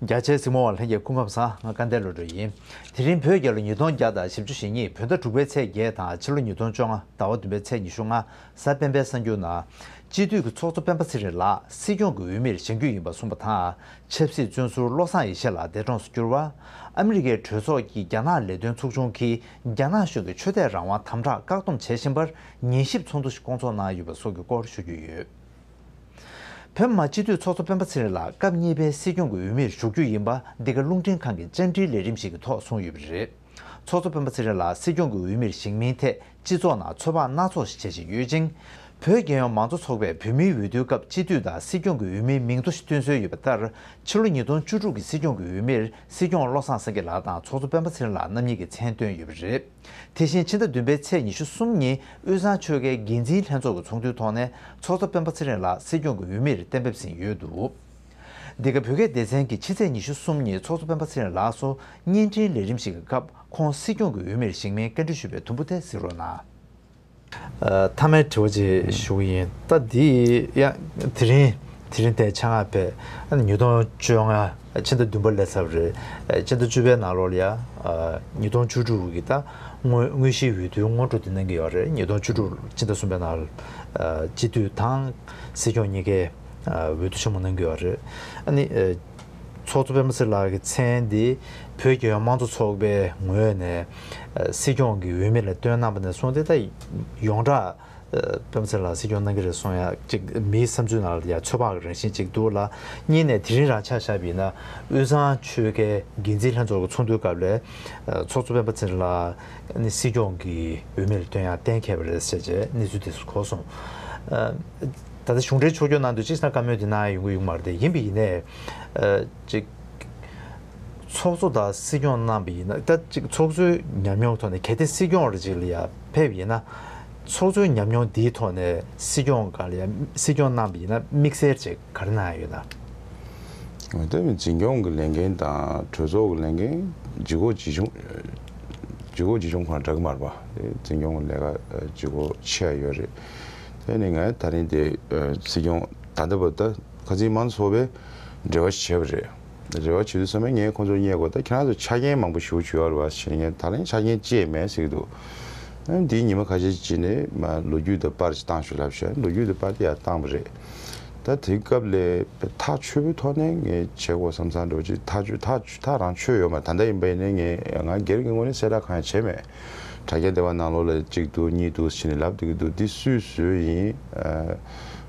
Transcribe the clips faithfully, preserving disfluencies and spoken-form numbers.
རྒྱ་ཆེའི་གཟིགས་མོ་བ་ལྷན་རྒྱས་སྐུ་ཁམས་བཟང་། ང་སྐལ་ལྡན་བློ་གྲོས་ཡིན། དེ་རིང་བོད་རྒྱལ་ལོ་ཉིས་སྟོང་བརྒྱ་དང་བཞི་བཅུ་ཞེ་གཉིས་བོད་ཟླ་དྲུག་པའི་ཚེས་བརྒྱད་དང་ཕྱི་ལོ་ཉིས་སྟོང་བཅོ་ལྔ་ཟླ་བ་བདུན་པའི་ཚེས་ཉི་ཤུ་ལྔ་གཟའ་སྤེན་པའི་གསར་འགྱུར་ནང་། སྤྱི་འཐུས་ཀྱི་ཚོགས་གཙོ་སྤེན་པ་ཚེ་རིང་ལགས་སྲིད་སྐྱོང་གི་འོས་མིར་བཞེངས་རྒྱུ་ཡིན་པ་གསུངས་པ་དང་། ཆབ་སྲིད་བཙོན་ཟུར་བློ་བཟང་ཡེ་ཤེས་ལགས་འདས་གྲོངས་སུ་གྱུར་བ། ཨ་མི་རི་ཀའི་གྲོས་ཚོགས་ཀྱི་རྒྱ་ནག་ལས་དོན་ཚོགས་ཆུང་གིས་རྒྱ་ནག་གཞུང་གི་ཆོས་དད་རང་དབང་དམ་དྲག་བཀག་སྡོམ་བྱེད་བཞིན་པར་ཉན་ཞིབ་ཚོགས་འདུ་ཞིག་བསྐོང་ཚོགས་གནང་ཡོད་པ་སོགས་ཀྱི་སྐོར་ཞུ་རྒྱུ་ཡོད། བོད་མི་མང་སྤྱི་འཐུས་ཚོགས་གཙོ་སྤེན་པ་ཚེ་རིང་ལགས་སྐབས་གཉིས་པའི་སྲིད་སྐྱོང་གི་འོས་མིར་ཞུགས་རྒྱུ་ཡིན་པ་འདི་ག་རླུང་འཕྲིན་ཁང་གི་བཅར་འདྲིའི་ལས་རིམ་ཞིག་གི་ཐོག་གསུངས་ཡོད་པ་རེད། ཚོགས་གཙོ་སྤེན་པ་ཚེ་རིང་ལགས་སྲིད་སྐྱོང་གི་འོས་མིར་བཞེངས་མིན་ཐད་སྤྱི་ཚོགས་ནང་ཚོད་དཔག་སྣ་ཚོགས་ཤིག་བྱེད་བཞིན་ཡོད་ཅིང་། བོད་རྒྱལ་ཡོངས་མང་གཙོ་ཚོགས་པས་བོད་མིའི་འོས་བསྡུའི་སྐབས་སྤྱི་འཐུས་དང་སྲིད་སྐྱོང་གི་འོས་མིའི་མིང་ཐོ་ཞིག་བཏོན་སྲོལ་ཡོད་པ་ལྟར། ཕྱི་ལོ་ཉིས་སྟོང་བཅུ་དྲུག་གི་སྲིད་སྐྱོང་གི་འོས་མིར་སྲིད་སྐྱོང་བློ་བཟང་སེང་གེ་ལགས་དང་ཚོགས་གཙོ་སྤེན་པ་ཚེ་རིང་ལགས་རྣམ་གཉིས་ཀྱི་མཚན་བཏོན་ཡོད་པ་རེད། དེ་བཞིན་ཕྱི་ཟླ་བདུན་པའི་ཚེས་ཉི་ཤུ་གསུམ་ཉིན་དབུས་གཙང་ཆོལ་ཁའི་འགན་འཛིན་ལྷན་ཚོགས་ཀྱི་ཚོགས་འདུའི་ཐོག་ནས་ཚོགས་གཙོ་སྤེན་པ་ཚེ་རིང་ལགས་སྲིད་སྐྱོང་གི་འོས་མིར་གཏན་འབེབས་ཟིན་ཡོད་འདུག་འདི་ག་བོད་སྐད་སྡེ་ཚན་གྱིས་ཕྱི་ཚེས་ཉི་ཤུ་གསུམ་ཉིན་ཚོགས་གཙོ་སྤེན་པ་ཚེ་རིང་ལགས་སུ་བརྙན་འཕྲིན་ལས་རིམ་ཞིག་གི་སྐབས་ཁོང་སྲིད་སྐྱོང་གི་འོས་མིར་བཞེངས་མིན་བཀའ་འདྲི་ཞུས་པའི་དུམ་བུ་དེ་གཟིགས་རོགས་གནང་། ཨ། མཐའ་མའི་དྲི་བ་ཅིག་ཞུ་གི་ཡིན། ད་འདི་ཡང་དེ་རིང་དེ་རིང་དེ་ཆ་ང་བས་ཉིས་སྟོང་བཅོ་ལྔ་ཕྱི་ཟླ་བདུན་པ་སླེབས་ཚར་བ་རེད། ཕྱི་ཟླ་བཅུ་པའི་ནང་ལོགས་ལ་ཡ་ཉིས་སྟོང་བཅུ་དྲུག་གི་ད་དངོས་དངོས་གཞིའི་འོས་བསྡུའི་སྔོན་འགྲོ་དེ་གནང་གི་ཡོད་རེད། ཉིས་སྟོང་བཅུ་དྲུག་ཕྱི་ཟླ་གསུམ་པའི་ནང་ལ་སྤྱི་འཐུས་དང་སྲིད་སྐྱོང་གཉིས་ཀའི་འོས་བསྡུ་ཆེན་མོ་གནང་གི་ཡོད་རེད། ཨ་ནི། ཚོགས་གཙོ་སྤེན་པ་ཚེ་རིང་ལགས་ཀྱི་མཚན་འདི་བོད་རྒྱལ་ཡོངས་དམངས་གཙོ་ཚོགས་པའི་ངོས་ནས་སྲིད་སྐྱོང་གི་འོས་མི་ལ་བཏོན་གནང་བ་ནས་བཟུང་སྟེ་ད་ཡོངས་གྲགས་སྤེན་པ་ཚེ་རིང་ལགས་སྲིད་སྐྱོང་གནང་གི་རེད་གསུང་ཡ་ཅིག་མིའི་བསམ་ཚུལ་ནང་ལ་ཡ་ཚོད་དཔག་གི་རང་བཞིན་ཅིག་འདུག་ལ། གཉིས་ནས་དེ་རིང་རང་ཆ་བཞག་པ་ཡིན་ན་དབུས་གཙང་ཆོལ་ཁའི་འགན་འཛིན་ལྷན་ཚོགས་ཀྱི་ཚོགས་འདུའི་སྐབས་ལ་ཚོགས་གཙོ་སྤེན་པ་ཚེ་རིང་ལགས་ནི་སྲིད་སྐྱོང་གི་འོས་མི་ལ་བཏོན་ཡ་གཏན་འཁེལ་བ་རེད་ཟེར་བྱས་གནས་ཚུལ་དེ་ཚོ་གོ་སོང་། ད་ལྟ་གཞུང་འབྲེལ་ཕྱོགས་སྐྱོང་ནང་དུ་ཅི་ཟེར་ན་བཀའ་མོལ་འདི་གནང་ཡོང་གི་ཡོད་མ་རེད་དེ། ཡིན་པ་ཡིན་ནའི། ཨ། ཅིག་ཚོགས་གཙོ་དང་སྲིད་སྐྱོང་གནང་བ་ཡིན་ན། ད་ཅིག་ཚོགས་གཙོའི་ཉམས་མྱོང་ཐོག་ནས་གལ་ཏེ་སྲིད་སྐྱོང་རེ་ཅིག་ལ་ཡ་ཕེབས་ཡིན་ན། ཚོགས་གཙོའི་ཉམས་མྱོང་འདིའི་ཐོག་ནས་སྲིད་སྐྱོང་སྒང་ལ་ཡ་སྲིད་སྐྱོང་གནང་བ་ཡིན་ན་དམིགས་བསལ་ཅིག་ག་རེ་གནང་ཡ་ཡོད་ན། ད་འཛིན་སྐྱོང་གི་ལས་འགན་དང་གྲོས་ཚོགས་ཀྱི་ལས་འགན་ལྗིད་ཁོག་ཇི་བྱུང་། ལྗིད་ཁོག་ཇི་བྱུང་ཁོ་ན་འདྲ་གི་མ་རེད་པ། དེ་འཛིན་སྐྱོང་གི་ལས་ཀ་ལྗིད་ཁོག་ཆེ་ཡ་ཡོད་རེད། དེ་ནི་ངས་ད་རིང་དེ་སྲིད་སྐྱོང་ད་ལྟ་བར་ད་ཁ་སང་མང་ཚོགས་པས་འབྲེལ་བ་བྱས་པ་རེད། འབྲེལ་བ་བྱེད་དུས་ཙམ་པ་ངས་ཁོང་ཚོར་བསྙད་གོ། ད་ཁྱེད་རང་ཚོ་ཆ་རྐྱེན་མང་པོ་ཞེ་པོ་ཅིག་ཡོད་རེད་པ་ཞེས། ངས་ད་རིང་ཆ་རྐྱེན་ཅི་ཡང་མེད་ཟེར་གྱི་འདུག་འདིའི་ཉི་མ་ཁ་ཤས་ཅིག་ནས་མ་ལོ་རྒྱུས་དང་པར་ཅིག་བཏང་ཞུ་ལབ་བྱས། ལོ་རྒྱུས་དང་པར་དེ་ཡར་བཏང་བ་རེད། ད་དེའི་སྐབས་ལ་ཐག་ཆོད་པོའི་ཐོག་ནས་ངས་བྱེད་དགོས་བསམ་བསམ་འདྲ་བོ་ཅིག་ཐག་ཆོད་ཐག་ཐག་རང་ཆོད་ཡོད་མ་རེད། ད་ལྟ་ཡིན་པ་ཡིན་ནའི་ངས་ང་སྒེར་གྱི་ངོས་ནས་གསལ་བསྒྲགས་གང་ཡང་བྱས་མེད། དྲ་རྒྱ་སྡེ་བ་ནང་ལོགས་ལ་གཅིག་འདུག་གཉིས་འདུག་ཟེར་ནས་ལབ་བསྡད་ཀྱི་འདུག་འདི་སུས་བཟོས་ཡིན། ཨ།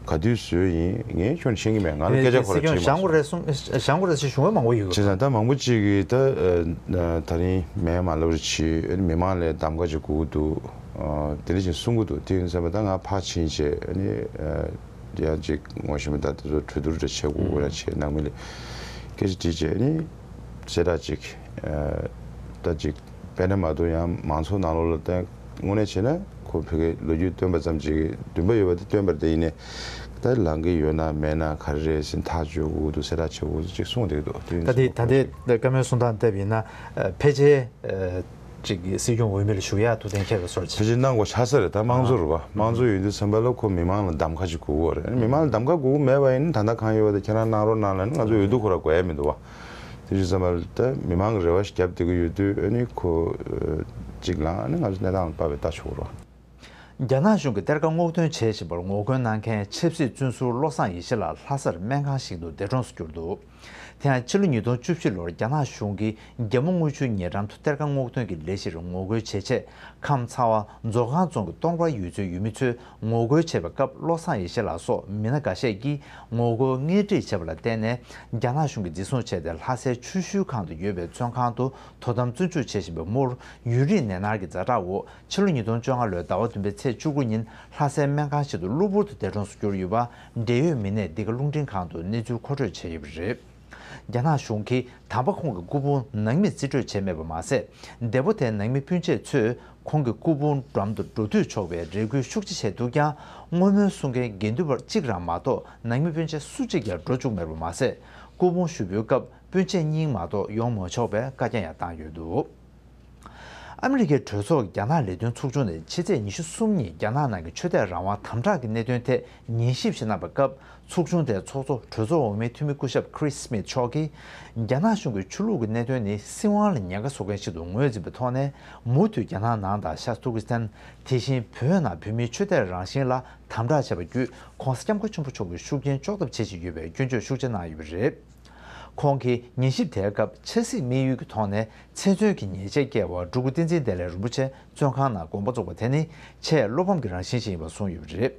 ག་དུས་བཟོས་ཡིན། ངས་ཁྱོན་ཤེས་ཀྱི་མེད། ང་ལ་སྐད་ཆ་ཁོ་རང་དྲིས་མ་སོང་། སྐྱོང་བཞེངས་དགོས་རེད་གསུང་། སྐྱོང་བཞེངས་དགོས་རེད་ཟེར་གཞུང་བས་མང་པོ་ཡོད། བྱས་ཙང་ད་མང་པོ་ཅིག་གིས་ད་ཨ་ད་རིང་མེད་མ་ལབ་རེ་བྱས། མི་མང་ལ་གདམ་ག་ཅིག་དགོས་ཀྱི་འདུག་ཨ། དེ་འདྲ་ཞིག་གསུང་གི་འདུག་དེ་ཡིན་ཙང་ད་ང་ཕར་ཕྱིན་བྱས་ཨ་ནི་ཨ་ཡང་ཅིག་ངོ་ཤེས་མི་དང་དེ་ཚོ་གྲོས་བསྡུར་འདྲ་བྱེད་དགོས་ཀྱི་རེད་བྱས། ནང་མི་ལ་སྐད་ཆ་དྲིས་བྱས་ཨ་ནི་གསལ་བསྒྲགས་ཅིག་ཨ་ད་ཅིག་དཔེར་ན་མ་གཏོགས་ཡང་མང་ཚོགས་ནང་ལོགས་ལ་བསྟན། དངོས་གནས་བྱས་ན་ཁོ་ཕ་གིའི་ལོ་རྒྱུས་བཏོན་པ་ཙམ་ཅིག་འདུན་པ་ཡོད་པ་དེ་བཏོན་པ་རེད། དེ་ཡིན་ནའི་ད་ལངས་ཀྱི་ཡོད་ན་མེད་ན་ག་རེ་རེད་ཟེར་ཐག་གཅོད་དགོས་འདུག་གསལ་བསྒྲགས་བྱེད་དགོས་འདུག་ཅིག་གསུངས་བསྡད་ཀྱི་འདུག་དེ་ད་ལྟའི་ད་ལྟའི་བཀའ་མོལ་གསུང་སྟངས་བལྟས་པ་ཡིན་ན། ཨ། ཕལ་ཆེར་ཨ་ཅིག་སྲིད་སྐྱོང་འོས་མི་ལ་ཞུགས་ཡག་ཐུགས་གཏན་འཁེལ་བའི་བཟོ་འདྲ་ཅིག་ཕལ་ཆེར་གནང་དགོས་ཆགས་ས་རེད། ད་དམངས་གཙོ་རེད་པ། དམངས་གཙོ་ཡིན་དུས་ཙམ་པ་ལ་ཁོ་མི་མང་ལ་གདམ་ག་ཅིག་དགོས་ཀྱི་ཡོད་རེད། མི་མང་ལ་གདམ་ག་དགོས་ཀྱི་མེད་པ་ཡིན་ན་ད་ལྟ་གང་ཡོད་པ་དེ་ཁྱེད་རང་གནང་རོགས་གནང་ལབ་ན་ང་ཚོ་འོས་བསྡུ་ཁོ་རང་དགོས་ཡ་མི་འདུག་པ། དེ་བྱས་ཙང་མ་ད་མི་མང་གི་རེ་བ་ཞིག་བརྒྱབ་བསྡད་ཀྱི་ཡོད་དུས་ཨ་ནི་ཁོ་ཨ་གཅིག་ལངས་ཨ་ནི་ང་ཚོ་གནས་སྟངས་ལ་དཔག་པའི་ལྟ་ཆོག་རོགས། རྒྱ་ནག་གཞུང་གིས་གཏེར་ཁ་སྔོག་འདོན་བྱེད་བཞིན་པར་ངོ་རྒོལ་གནང་མཁན་ཆབ་སྲིད་བཙོན་ཟུར་བློ་བཟང་ཡེ་ཤེས་ལགས་ལྷ་སར་སྨན་ཁང་ཞིག་ཏུ་འདས་གྲོངས་སུ་གྱུར་འདུག་དེ་ཡང་ཕྱི་ལོ་ཉིས་སྟོང་བཅུ་བཞི་ལོར་རྒྱ་ནག་གཞུང་གིས་རྒྱ་མི་དངུལ་ཆུའི་ཉེ་འགྲམ་དུ་གཏེར་ཁ་སྔོག་འདོན་གྱི་ལས་གཞིར་ངོ་རྒོལ་བྱེད་ཆེད་ཁམས་ཚ་བ་མཛོ་སྒང་རྫོང་གི་སྟོང་པ་ཡུལ་ཚོའི་ཡུལ་མི་ཚོས་ངོ་རྒོལ་བྱས་པའི་སྐབས་བློ་བཟང་ཡེ་ཤེས་ལགས་སོགས་མི་སྣ་འགའ་ཤས་ཀྱིས་ངོ་རྒོལ་དངོས་སྒྲིག་བྱས་པ་ལ་བརྟེན་ནས་རྒྱ་ནག་གཞུང་གིས་འཛིན་བཟུང་བྱས་ཏེ་ལྷ་སའི་ཆུ་ཤུལ་སྒང་དུ་ཡོད་པའི་བཙོན་ཁང་དུ་དོ་དམ་བཙོན་འཇུག་བྱེད་བཞིན་པའི་མུར་ཡུན་རིང་ནད་མནར་གྱི་ཛ་དྲག་འོག་ཕྱི་ལོ་ཉིས་སྟོང་བཅོ་ལྔ་ལོའི་ཟླ་བ་བདུན་པའི་ཚེས་བཅུ་དགུ་ཉིན་ལྷ་སའི་སྨན་ཁང་ཞིག་ཏུ་གློ་བུར་དུ་འདས་གྲོངས་སུ་གྱུར་ཡོད་པ་འབྲེལ་ཡོད་མི་སྣས་འདི་ག་རླུང་འཕྲིན་ཁང་དུ་གནས་ཚུལ་མཁོ་སྤྲོད་བྱས་ཡོད་པ་རེད། རྒྱ་ནག་གཞུང་གིས་དམ་པ་ཁོང་གི་སྐུ་ཕུང་ནང་མིས་རྩིས་སྤྲོད་བྱས་མེད་པ་མ་ཟད། འདས་པོ་དེའི་ནང་མི་སྤུན་མཆེད་ཚོས་ཁོང་གི་སྐུ་ཕུང་འགྲམ་དུ་འགྲོ་འདོད་ཆོག་པའི་རེ་སྐུལ་ཤུགས་ཆེ་བྱས་འདུག་ཀྱང་། བསྔོ་སྨོན་གསུང་མཁན་དགེ་འདུན་པ་གཅིག་རང་མ་གཏོགས་ནང་མི་སྤུན་མཆེད་སུ་གཅིག་ཀྱང་འགྲོ་བཅུག་མེད་པ་མ་ཟད། སྐུ་ཕུང་ཞུ་འབུལ་སྐབས་སྤུན་མཆེད་གཉིས་མ་གཏོགས་ཡོང་མ་ཆོག་པའི་བཀའ་རྒྱ་ཡང་བཏང་ཡོད་འདུག་ཨ་མི་རི་ཀའི་གྲོས་ཚོགས་ཀྱི་རྒྱ་ནག་ལས་དོན་ཚོགས་ཆུང་ནས་ཕྱི་ཚེས་ཉི་ཤུ་གསུམ་ཉིན་རྒྱ་ནག་ནང་གི་ཆོས་དད་རང་དབང་དམ་དྲག་གི་གནད་དོན་ཐད་ཉན་ཞིབ་ཞིག་གནང་བའི་སྐབས། ཚོགས་ཆུང་དེའི་ཚོགས་གཙོ་གྲོས་ཚོགས་འོག་མའི་འཐུས་མི་སྐུ་ཞབས་Chris Smith མཆོག་གིས། རྒྱ་ནག་གཞུང་གིས་ཆོས་ལུགས་ཀྱི་གནད་དོན་ནི་སྲིད་དབང་ལ་ཉེན་ཁ་བཟོ་མཁན་ཞིག་ཏུ་ངོས་འཛིན་པའི་ཐོག་ནས། མུ་མཐུད་རྒྱ་ནག་ནང་དང་ཤར་ཏུར་ཀི་སི་ཐན། དེ་བཞིན་བོད་ནང་བོད་མིའི་ཆོས་དད་རང་བཞིན་ལ་དམ་དྲག་བྱས་པ་བརྒྱུད། ༸གོང་ས་༸སྐྱབས་མགོན་ཆེན་པོ་མཆོག་གི་ཤུགས་རྐྱེན་གཅོག་ཐབས་བྱེད་བཞིན་ཡོད་པའི་སྐྱོན་བརྗོད་ཤུགས་ཆེ་གནང་ཡོད་པ་རེད། ཁོང་གིས་ཉན་ཞིབ་དེའི་སྐབས་ཆབ་སྲིད་དམིགས་ཡུལ་གྱི་ཐོག་ནས་ཚེ་བཙོན་གྱི་ཉེས་ཆད་བཀལ་བར་འབྲུག་སྐུ་བསྟན་འཛིན་བདེ་ལེགས་རིན་པོ་ཆེ་བཙོན་ཁང་ནང་དགོངས་པ་རྫོགས་པ་དེ་ནི་ཆེས་བློ་ཕམ་གྱི་རང་བཞིན་ཞིག་ཡིན་པ་གསུངས་ཡོད་པ་རེད།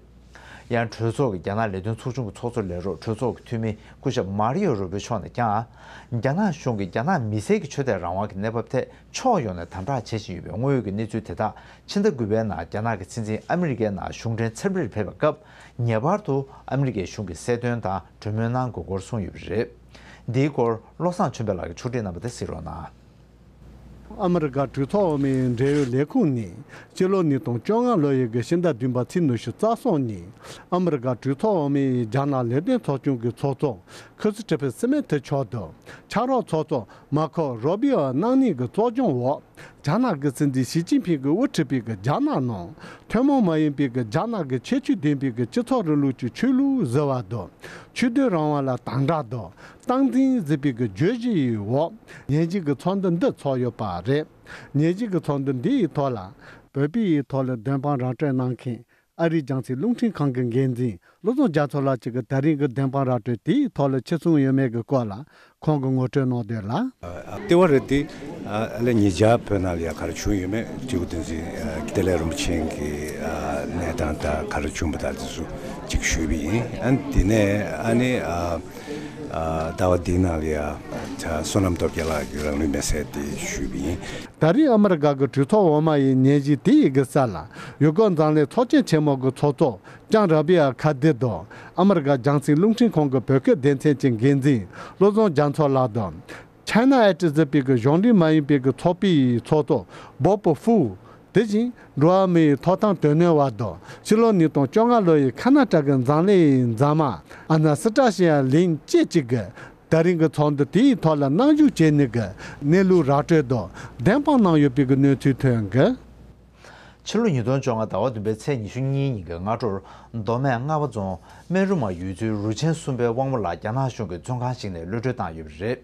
ཡང་གྲོས་ཚོགས་ཀྱི་རྒྱ་ནག་ལས་དོན་ཚོགས་ཆུང་གི་ཚོགས་གཙོ་ལས་རོགས་གྲོས་ཚོགས་ཀྱི་འཐུས་མི་སྐུ་ཞབས་མཱ་རི་ཡོ་རུ་པི་མཆོག་ནས་ཀྱང་། རྒྱ་ནག་གཞུང་གིས་རྒྱ་ནག་མི་སེར་གྱི་ཆོས་དད་རང་དབང་གི་གནས་བབ་ཐད་ཕྱོགས་ཡོངས་ནས་དམ་དྲག་བྱེད་བཞིན་ཡོད་པའི་དངོས་ཡོད་ཀྱི་གནས་ཚུལ་དེ་དག་ཕྱི་ཟླ་དགུ་པའི་ནང་རྒྱ་ནག་གི་སྲིད་འཛིན་ཨ་མི་རི་ཀའི་ནང་གཞུང་འབྲེལ་འཚམས་འདྲིར་ཕེབས་པའི་སྐབས། ངེས་པར་དུ་ཨ་མི་རི་ཀའི་གཞུང་གིས་གསལ་སྟོན་དང་གྲོས་མོལ་གནང་དགོས་སྐོར་གསུངས་ཡོད་པ་རེད། འདིའི་སྐོར་བློ་བཟང་ཆོས་འཕེལ་ལགས་ཀྱིས་ཕྱོགས་སྒྲིག་གནང་བ་དེ་གཟིགས་རོགས་གནང་། ཨ་མི་རི་ཀ་གྲོས་ཚོགས་འོག་མའི་འབྲེལ་ཡོད་ལས་ཁུངས་ནས་ཕྱི་ལོ་ཉིས་སྟོང་བཅོ་ལྔ་ལོ་ཡི་གི་ཕྱི་ཟླ་བདུན་པ་ཚེས་ཉི་ཤུ་རྩ་གསུམ་ཉིན་ཨ་མི་རི་ཀ་གྲོས་ཚོགས་འོག་མའི་རྒྱ་ནག་ལས་དོན་ཚོགས་ཆུང་གི་ཚོགས་གཙོ་ཁི་སི་ཁྲི་ཕི་སི་མེ་ཐི་མཆོག་ཏུ་ཕྱག་རོགས་ཚོགས་གཙོ་མར་ཁོ་རུ་བི་ཨོ་གནང་ནས་ཀྱི་གཙོ་སྐྱོང་འོག་རྒྱ་ནག་གི་སྲིད་འཛིན་ཞི་ཅིན་ཕིང་གིས་དབུ་ཁྲིད་པའི་གི་རྒྱ་ནག་ནང་ཐུན་མོང་མ་ཡིན་པའི་གི་རྒྱ་ནག་གི་ཁྱད་ཆོས་ལྡན་པའི་གི་སྤྱི་ཚོགས་རིང་ལུགས་ཀྱི་ཆོས་ལུགས་ཟེར་བ་དང་། ཆོས་དད་རང་དབང་ལ་དམ་དྲག་དང་སྟངས་འཛིན་ཟེར་བའི་གི་བརྗོད་གཞི་ཡི་འོག་ཉིན་གཅིག་གི་ཚོགས་འདུ་འདི་ཚོགས་ཡོད་པ་རེད། ཉིན་གཅིག་གི་ཚོགས་འདུ་འདི་ཡི་ཐོག་ལ་བོད་པའི་ཡི་ཐོག་ལ་བདེན་དཔང་ར་སྤྲོད་གནང་མཁན། ཨ་རིའི་རྒྱང་སྲིང་རླུང་འཕྲིན་ཁང་གི་འགན་འཛིན་བློ་བཟང་རྒྱ་མཚོ་ལགས་ཀྱིས་ད་རིང་གི་བདེན་དཔང་ར་སྤྲོད་དེའི་ཐོག་ལ་ཆེ་མཐོང་ཡོད་མེད་ཀྱི་སྐོར་ལ་ཁོང་གིས་ངོ་སྤྲོད་གནང་དོན་ལ། ལྟེ་བ་རེད་དེ། ཨ་ལས་ཉེ་ཆར་བོད་ནང་ལ་ཡ་ག་རེ་བྱུང་ཡོད་མེད་སྤྲུལ་སྐུ་བསྟན་འཛིན་བདེ་ལེགས་རིན་པོ་ཆེ་གི་གནས་སྟངས་དང་ག་རེ་བྱུང་བ་དང་དེ་ཚོ་ཅིག་ཞུས་པ་ཡིན། ཨ་ནི་དེ་ནས་ཨ་ནི་ཨ་ཟླ་བ་འདིའི་ནང་ལ་ཡ་བསོད་ནམས་སྟོབས་རྒྱལ་ལགས་ཀྱི་རང་ལུས་མེར་སྲེག་དེ་ཞུས་པ་ཡིན། ད་རེས་ཨ་མི་རི་ཀ་གི་གྲོས་ཚོགས་འོག་མ་ཡི་ཉིན་བཞི་དེ་ཡི་གི་ས་ལ་ཡུ་གུར་འཛམ་གླིང་ཚོགས་ཆེན་ཆེན་མོ་གི་ཚོགས་གཙོ་ལྕམ་ར་བི་ཡ་ཁ་དི་དང་ཨ་མི་རི་ཀ་རྒྱང་སྲིང་རླུང་འཕྲིན་ཁང་གི་བོད་སྐད་སྡེ་ཚན་གྱི་འགན་འཛིན་བློ་བཟང་རྒྱ་མཚོ་ལགས་དང་། ཆའི་ན་ཨེ་ཊི་ཟེར་བའི་གི་གཞུང་འབྲེལ་མ་ཡིན་པའི་གི་ཚོགས་པའི་ཚོགས་གཙོ་བོ་པོ་ཧྥུ། དེ་བཞིན་འགྲོ་བ་མིའི་ཐོབ་ཐང་དོན་གཉེར་བ་དང་ཕྱི་ལོ་ཉིས་སྟོང་བཅོ་ལྔ་ལོ་ཡི་ཁ་ན་ཊ་ཀའི་འཛམ་གླིང་མཛངས་མ་ཨ་ན་སི་ཏྲ་ཤི་ཡ་ལིན་བཅས་ཀྱིས་གི་ད་རིང་གི་ཚོགས་འདུ་དེའི་ཐོག་ལ་གནང་བཞུགས་བྱས་ནས་གི་གནས་ལུགས་ར་སྤྲོད་དང་བདེན་དཔང་གནང་ཡོད་པའི་གི་གནས་ཚུལ་ཐོན་གི། ཕྱི་ལོ་ཉིས་སྟོང་བཅོ་ལྔ་ཟླ་བ་བདུན་པའི་ཚེས་ཉི་ཤུ་གཉིས་ཉིན་གྱི་སྔ་དྲོར་མདོ་སྨད་རྔ་བ་རྫོང་སྨན་རུ་མ་ཡུལ་ཚོའི་རུ་ཆེན་གསུམ་པའི་དབང་མོ་ལགས་རྒྱ་ནག་གཞུང་གི་བཙོན་ཁང་ཞིག་ནས་གློད་གྲོལ་བཏང་ཡོད་པ་རེད།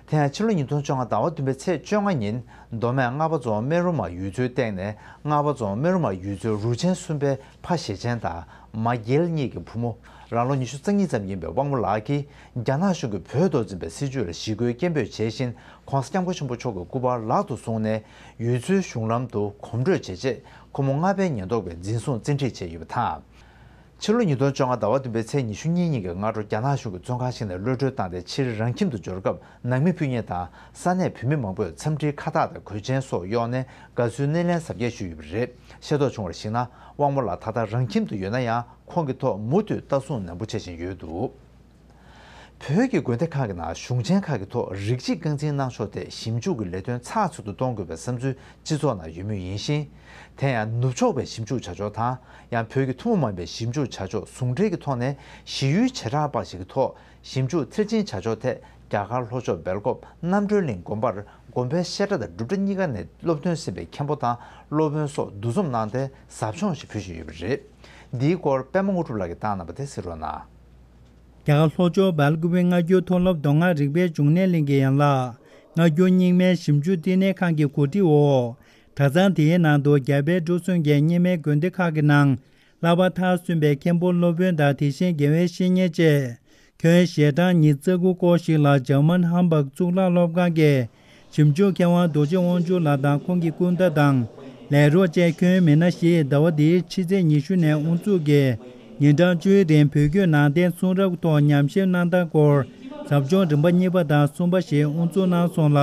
དེ་ཡང་ཕྱི་ལོ་ཉིས་སྟོང་བཅོ་ལྔ་ཟླ་བ་བདུན་པའི་ཚེས་བཅོ་ལྔ་ཉིན་མདོ་སྨད་རྔ་བ་རྫོང་སྨན་རུ་མ་ཡུལ་ཚོའི་སྟེང་ནས་རྔ་བ་རྫོང་སྨན་རུ་མ་ཡུལ་ཚོའི་རུ་ཆེན་གསུམ་པའི་ཕ་ཞེ་ཆེན་དང་མ་རྒྱལ་གཉིས་ཀྱི་བུ་མོ་རང་ལོ་ཉི་ཤུ་རྩ་གཉིས་ཙམ་ཡིན་པའི་དབང་མོ་ལགས་ཀྱིས་རྒྱ་ནག་གཞུང་གིས་བོད་ཐོག་འཛིན་པའི་སྲིད་བྱུས་ལ་ཞི་རྒོལ་སྐད་འབོད་བྱས་ཤིང་། ༸གོང་ས་༸སྐྱབས་མགོན་ཆེན་པོ་མཆོག་གི་སྐུ་པར་ལག་ཏུ་བཟུང་ནས་ཡུལ་ཚོའི་གཞུང་ལམ་དུ་གོམ་བགྲོད་བྱས་རྗེས་ཁོ་མོ་ལྔ་པའི་ཉེན་རྟོག་པས་འཛིན་བཟུང་བཙན་ཁྲིད་བྱས་ཡོད་པ་དང་། ཕྱི་ལོ་ཉིས་སྟོང་བཅོ་ལྔ་ཟླ་བ་བདུན་པའི་ཚེས་ཉི་ཤུ་གཉིས་ཉིན་གྱི་སྔ་དྲོ་རྒྱ་ནག་གཞུང་གིས་བཙོན་ཁང་ཞིག་ནས་གློད་གྲོལ་བཏང་སྟེ་ཕྱིར་རང་ཁྱིམ་དུ་འབྱོར་སྐབས་ནང་མི་ཕུད་གཉིས་དང་ས་གནས་བོད་མི་མང་པོས་འཚམས་འདྲིའི་ཁ་བཏགས་དང་གོས་ཆེན་སོགས་གཡོགས་ནས་དགའ་བསུའི་སྣེ་ལེན་གཟབ་རྒྱས་ཞུས་ཡོད་པ་རེད། ཤེས་རྟོགས་བྱུང་བར་གཞིགས་ན་དབང་མོ་ལགས་ད་ལྟ་རང་ཁྱིམ་དུ་ཡོད་ན་ཡང་ཁོང་གི་ཐོག་མུ་མཐུད་ལྟ་སྲུང་ནན་པོ་བྱེད་བཞིན་ཡོད་འདུག་བོད་ཀྱི་དགོན་སྡེ་ཁག་གི་ནང་གཞུང་ཆེན་ཁག་གི་ཐོག་རིགས་གཅིག་རྐང་འཛིན་གནང་ཕྱོགས་ཐད་ཞིབ་འཇུག་གི་ལས་དོན་ཚགས་ཚུད་དུ་གཏོང་དགོས་པའི་བསམ་ཚུལ་སྤྱི་ཚོགས་ནང་ཡོད་མུས་ཡིན་ཞིང་། དེ་ཡང་ནུབ་ཕྱོགས་པའི་ཞིབ་འཇུག་བྱ་ཕྱོགས་དང་ཡང་བོད་ཀྱི་ཐུན་མོང་མ་ཡིན་པའི་ཞིབ་འཇུག་བྱ་ཕྱོགས་ཟུང་འབྲེལ་གྱི་ཐོག་ནས་ཞི་ཡུལ་བྱེ་བྲག་པ་ཞིག་གི་ཐོག་ཞིབ་འཇུག་མཐིལ་ཕྱིན་བྱ་ཕྱོགས་ཐད་རྒྱ་གར་ལྷོ་ཕྱོགས་སྦེལ་ཀོབ་རྣམ་གྲོལ་གླིང་དགོན་པར་དགོན་པའི་བཤད་གྲྭ་དང་སྒྲུབ་གྲྭ་གཉིས་ཀ་ནས་སློབ་ཐོན་ཟིན་པའི་མཁན་པོ་དང་སློབ་དཔོན་སོགས་འདུ་འཛོམས་གནང་སྟེ་ཟབ་སྦྱོང་ཞིག་ཕུལ་བཞིན་ཡོད་པ་རེད། འདིའི་སྐོར་པད་མ་དངོས་གྲུབ་ལགས་ཀྱིས་བཏང་གནང་བ་དེ་གཟིགས་རོགས་གནང་། རྒྱ་གར་ལྷོ་ཕྱོགས་སྦེལ་ཀོབ་པའི་སྔ་འགྱུར་མཐོ་སློབ་མདོ་སྔགས་རིག་པའི་འབྱུང་གནས་གླིང་གི་ཡན་ལག་སྔ་འགྱུར་རྙིང་མའི་ཞིབ་འཇུག་བསྟི་གནས་ཁང་གི་གོ་སྒྲིག་འོག་གྲྭ་ཚང་དེའི་ནང་དུ་རྒྱ་བལ་འབྲུག་གསུམ་གྱི་རྙིང་མའི་དགོན་སྡེ་ཁག་གི་ནང་བསླབ་པ་མཐར་སོན་པའི་མཁན་པོ་སློབ་དཔོན་དང་དེ་བཞིན་དགེ་བའི་བཤེས་གཉེན་བཅས་ཁྱོན་ཞལ་གྲངས་ཉི་ཤུ་རྩ་དགུ་སྐོར་ཞིག་ལ་འཇར་མན་ཧམ་བྷག་གཙུག་ལག་སློབ་ཁང་གི་ཞིབ་འཇུག་མཁས་དབང་རྡོ་རྗེ་དབང་ཕྱུག་ལགས་དང་ཁོང་གི་སྐུ་ཟླ་དང་ལས་རོགས་བཅས་ཁྱོན་མི་སྣ་བཞིས་ཟླ་བ་འདིའི་ཕྱི་ཚེས་ཉི་ཤུ་ནས་དབུ་འཛུགས་ཀྱིས་ཉིན་གྲངས་བཅུའི་རིང་བོད་བརྒྱུད་ནང་བསྟན་གསུང་རབ་ཐོག་ཉམས་ཞིབ་གནང་སྟངས་སྐོར་ཟབ་སྦྱོང་རིམ་པ་གཉིས་པ་དང་གསུམ་པ་ཞིག་དབུ་འཛུགས་གནང་སོང་ལ།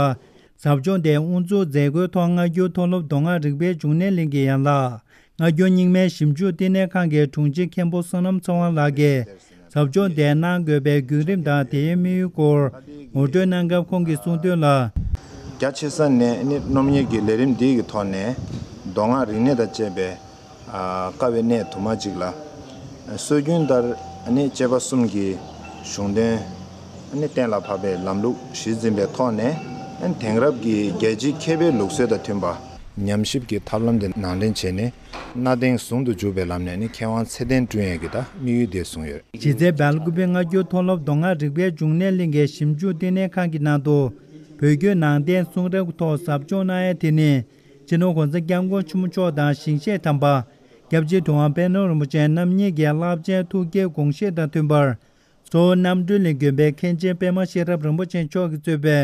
ཟབ་སྦྱོང་དེ་དབུ་འཛུགས་མཛད་སྒོའི་ཐོག་སྔ་འགྱུར་མཐོ་སློབ་མདོ་སྔགས་རིག་པའི་འབྱུང་གནས་གླིང་གི་ཡན་ལག་སྔ་འགྱུར་རྙིང་མའི་ཞིབ་འཇུག་བསྟི་གནས་ཁང་གི་དྲུང་ཆེ་མཁན་པོ་བསོད་ནམས་ཚེ་དབང་ལགས་ཀྱིས། ཟབ་སྦྱོང་དེ་གནང་དགོས་པའི་བརྒྱུད་རིམ་དང་དེའི་དམིགས་ཡུལ་སྐོར་ངོ་སྤྲོད་གནང་སྐབས་ཁོང་གིས་གསུངས་དོན་ལ། རྒྱ་ཆེ་ས་ནས་ནི་སློབ་གཉེར་གྱི་ལས་རིམ་འདི་གི་ཐོག་ནས་མདོ་སྔགས་རིག་གནས་དང་བཅས་པའི་ཨ་དཀའ་བའི་གནས་དུ་མ་ཅིག་ལ་སྲོལ་རྒྱུན་ལྟར་ནི་བཅས་པ་གསུམ་གྱི་གཞུང་དོན་ནི་གཏན་ལ་ཕབ་པའི་ལམ་ལུགས་གཞིར་འཛིན་པའི་ཐོག་ནས་དེང་རབས་ཀྱི་རྒྱལ་སྤྱིའི་མཁས་པའི་ལུགས་སྲོལ་དང་མཐུན་པ། ཉམས་ཞིབ་ཀྱི་ཐབས་ལམ་དེ་ནང་ལེན་བྱས་ནས། གནའ་དེང་ཟུང་དུ་འཇུག་པའི་ལམ་ནས་ནི་མཁས་དབང་ཚེ་བརྟན་བསྐྲུན་ཡས་ཀྱི་ད་དམིགས་ཡུལ་དེ་བཟུང་ཡོད། གཞི་རྩའི་སྦེལ་ཀོབ་པའི་སྔ་འགྱུར་མཐོ་སློབ་མདོ་སྔགས་རིག་པའི་འབྱུང་གནས་གླིང་གི་ཞིབ་འཇུག་བསྟི་གནས་ཁང་གི་ནང་དུ། བོད་བརྒྱུད་ནང་བསྟན་གསུང་རབ་ཀྱི་ཐོག་ཟབ་སྦྱོང་གནང་ཡས་དེ་ནི། སྤྱི་ནོར་༸གོང་ས་༸སྐྱབས་མགོན་ཆེན་པོ་མཆོག་དང་ཞིང་གཤེགས་དམ་པ། སྐྱབས་རྗེ་ཐུབ་དབང་དཔལ་ལྡན་རིན་པོ་ཆེ་རྣམ་གཉིས་ཀྱི་རླབས་ཆེན་ཐུགས་བསྐྱེད་དགོངས་བཞེད་དང་མཐུན་པར། གཙོ་བོ་རྣམ་གྲོལ་གླིང་དགོན་པའི་མཁན་ཆེན་པད་མ་ཤེས་རབ་རིན་པོ་ཆེ་མཆོག་གིས་གཙོས་པའི་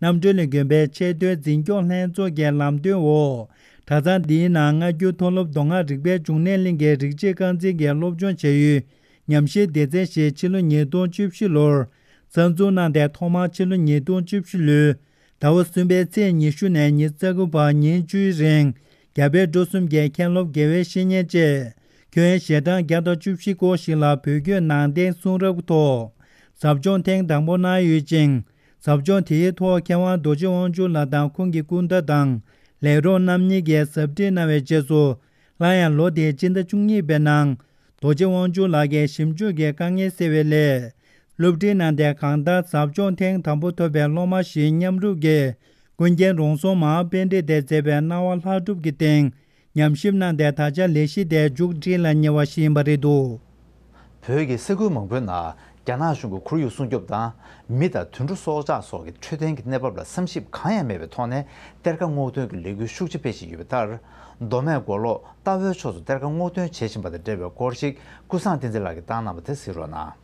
རྣམ་གྲོལ་གླིང་དགོན་པའི་ཆེས་མཐོའི་འཛིན་སྐྱོང་ལྷན་ཚོགས་ཀྱི་ལམ་སྟོན་འོག་གྲྭ་ཚང་འདིའི་ནང་སྔ་འགྱུར་མཐོ་སློབ་མདོ་སྔགས་རིག་པའི་འབྱུང་གནས་གླིང་གི་རིག་བྱེད་རྐང་འཛིན་གྱི་སློབ་སྦྱོང་བྱ་ཡུལ་ཉམས་ཞིབ་སྡེ་ཚན་ཞིག་ཕྱི་ལོ་ཉིས་སྟོང་བཅུ་བཞི་ལོར་གསར་འཛུགས་གནང་སྟེ། ཐོག་མར་ཕྱི་ལོ་ཉིས་སྟོང་བཅུ་བཞི་ལོའི་ཟླ་བ་གསུམ་པའི་ཚེས་ཉི་ཤུ་ནས་ཉི་ཤུ་རྩ་དགུ་བར་ཉིན་བཅུའི་རིང་། རྒྱ་བལ་འབྲུག་གསུམ་གྱི་མཁན་སློབ་དགེ་བའི་བཤེས་གཉེན་བཅས་ཁྱོན་ཞལ་གྲངས་བརྒྱ་དང་བཅུ་བཞི་སྐོར་ཞིག་ལ་བོད་བརྒྱུད་ནང་བསྟན་གསུང་རབ་ཀྱི་ཐོག་ཟབ་སྦྱོང་ཐེངས་དང་པོ་གནང་ཡོད་ཅིང་། ཟབ་སྦྱོང་དེའི་ཐོག་མཁས་དབང་རྡོ་རྗེ་དབང་ཕྱུག་ལགས་དང་ཁོང་གི་སྐུ་ཟླ་དང་ལས་རོགས་རྣམ་གཉིས་ཀྱིས་ཟབ་ཁྲིད་གནང་བའི་རྗེས་སུ། སླར་ཡང་ལོ་དེའི་སྤྱི་ཟླ་བཅུ་གཉིས་པའི་ནང་རྡོ་རྗེ་དབང་ཕྱུག་ལགས་ཀྱིས་ཞིབ་འཇུག་གི་དཀའ་ངལ་སེལ་བའི་སླད། སློབ་ཁྲིད་གནང་སྟེ། གང་ལྟར་ཟབ་སྦྱོང་ཐེངས་དང་པོ་ཐོབ་པའི་སློབ་མ་ཞིག་མཉམ་རུབ་ཀྱིས་ཀུན་མཁྱེན་རོང་ཟོམ་མ་ཧཱ་པཎྜི་ཏས་མཛད་པའི་སྣང་བ་ལྷ་སྒྲུབ་ཀྱི་སྟེང་ཉམས་ཞིབ་གནང་སྟེ། ད་ཆ་ལས་གཞི་དེ་མཇུག་སྒྲིལ་ལ་ཉེ་བ་ཞིག་ཡིན་པ་རེད་འདུག། བོད་ཀྱི་ས་ཁུལ་མང་པོའི་ནང་རྒྱ་ནག་གཞུང་གི་ཁོར་ཡུག་སྲུང་སྐྱོབ་དང་། མི་དང་དུད་འགྲོ་སྲོག་ཆགས་སོགས་ཀྱི་འཕྲོད་བསྟེན་གྱི་གནས་བབ་ལ་བསམ་ཞིབ་གང་ཡང་མེད་པའི་ཐོག་ནས། གཏེར་ཁ་སྔོག་འདོན་གྱི་ལས་འགུལ་ཤུགས་ཆེ་སྤེལ་བཞིན་ཡོད་པའི་མཐར། མདོ་སྨད་མགོ་ལོག་རྟ་བོའི་ཕྱོགས་སུ་གཏེར་ཁ་སྔོག་འདོན་བྱེད་བཞིན་པ་དང་འབྲེལ་བའི་སྐོར་ཞིག་ཀུན་བཟང་བསྟན་འཛིན་ལགས་ཀྱིས་བཏང་གནང་བ་དེ་གཟིགས་རོགས་གནང་།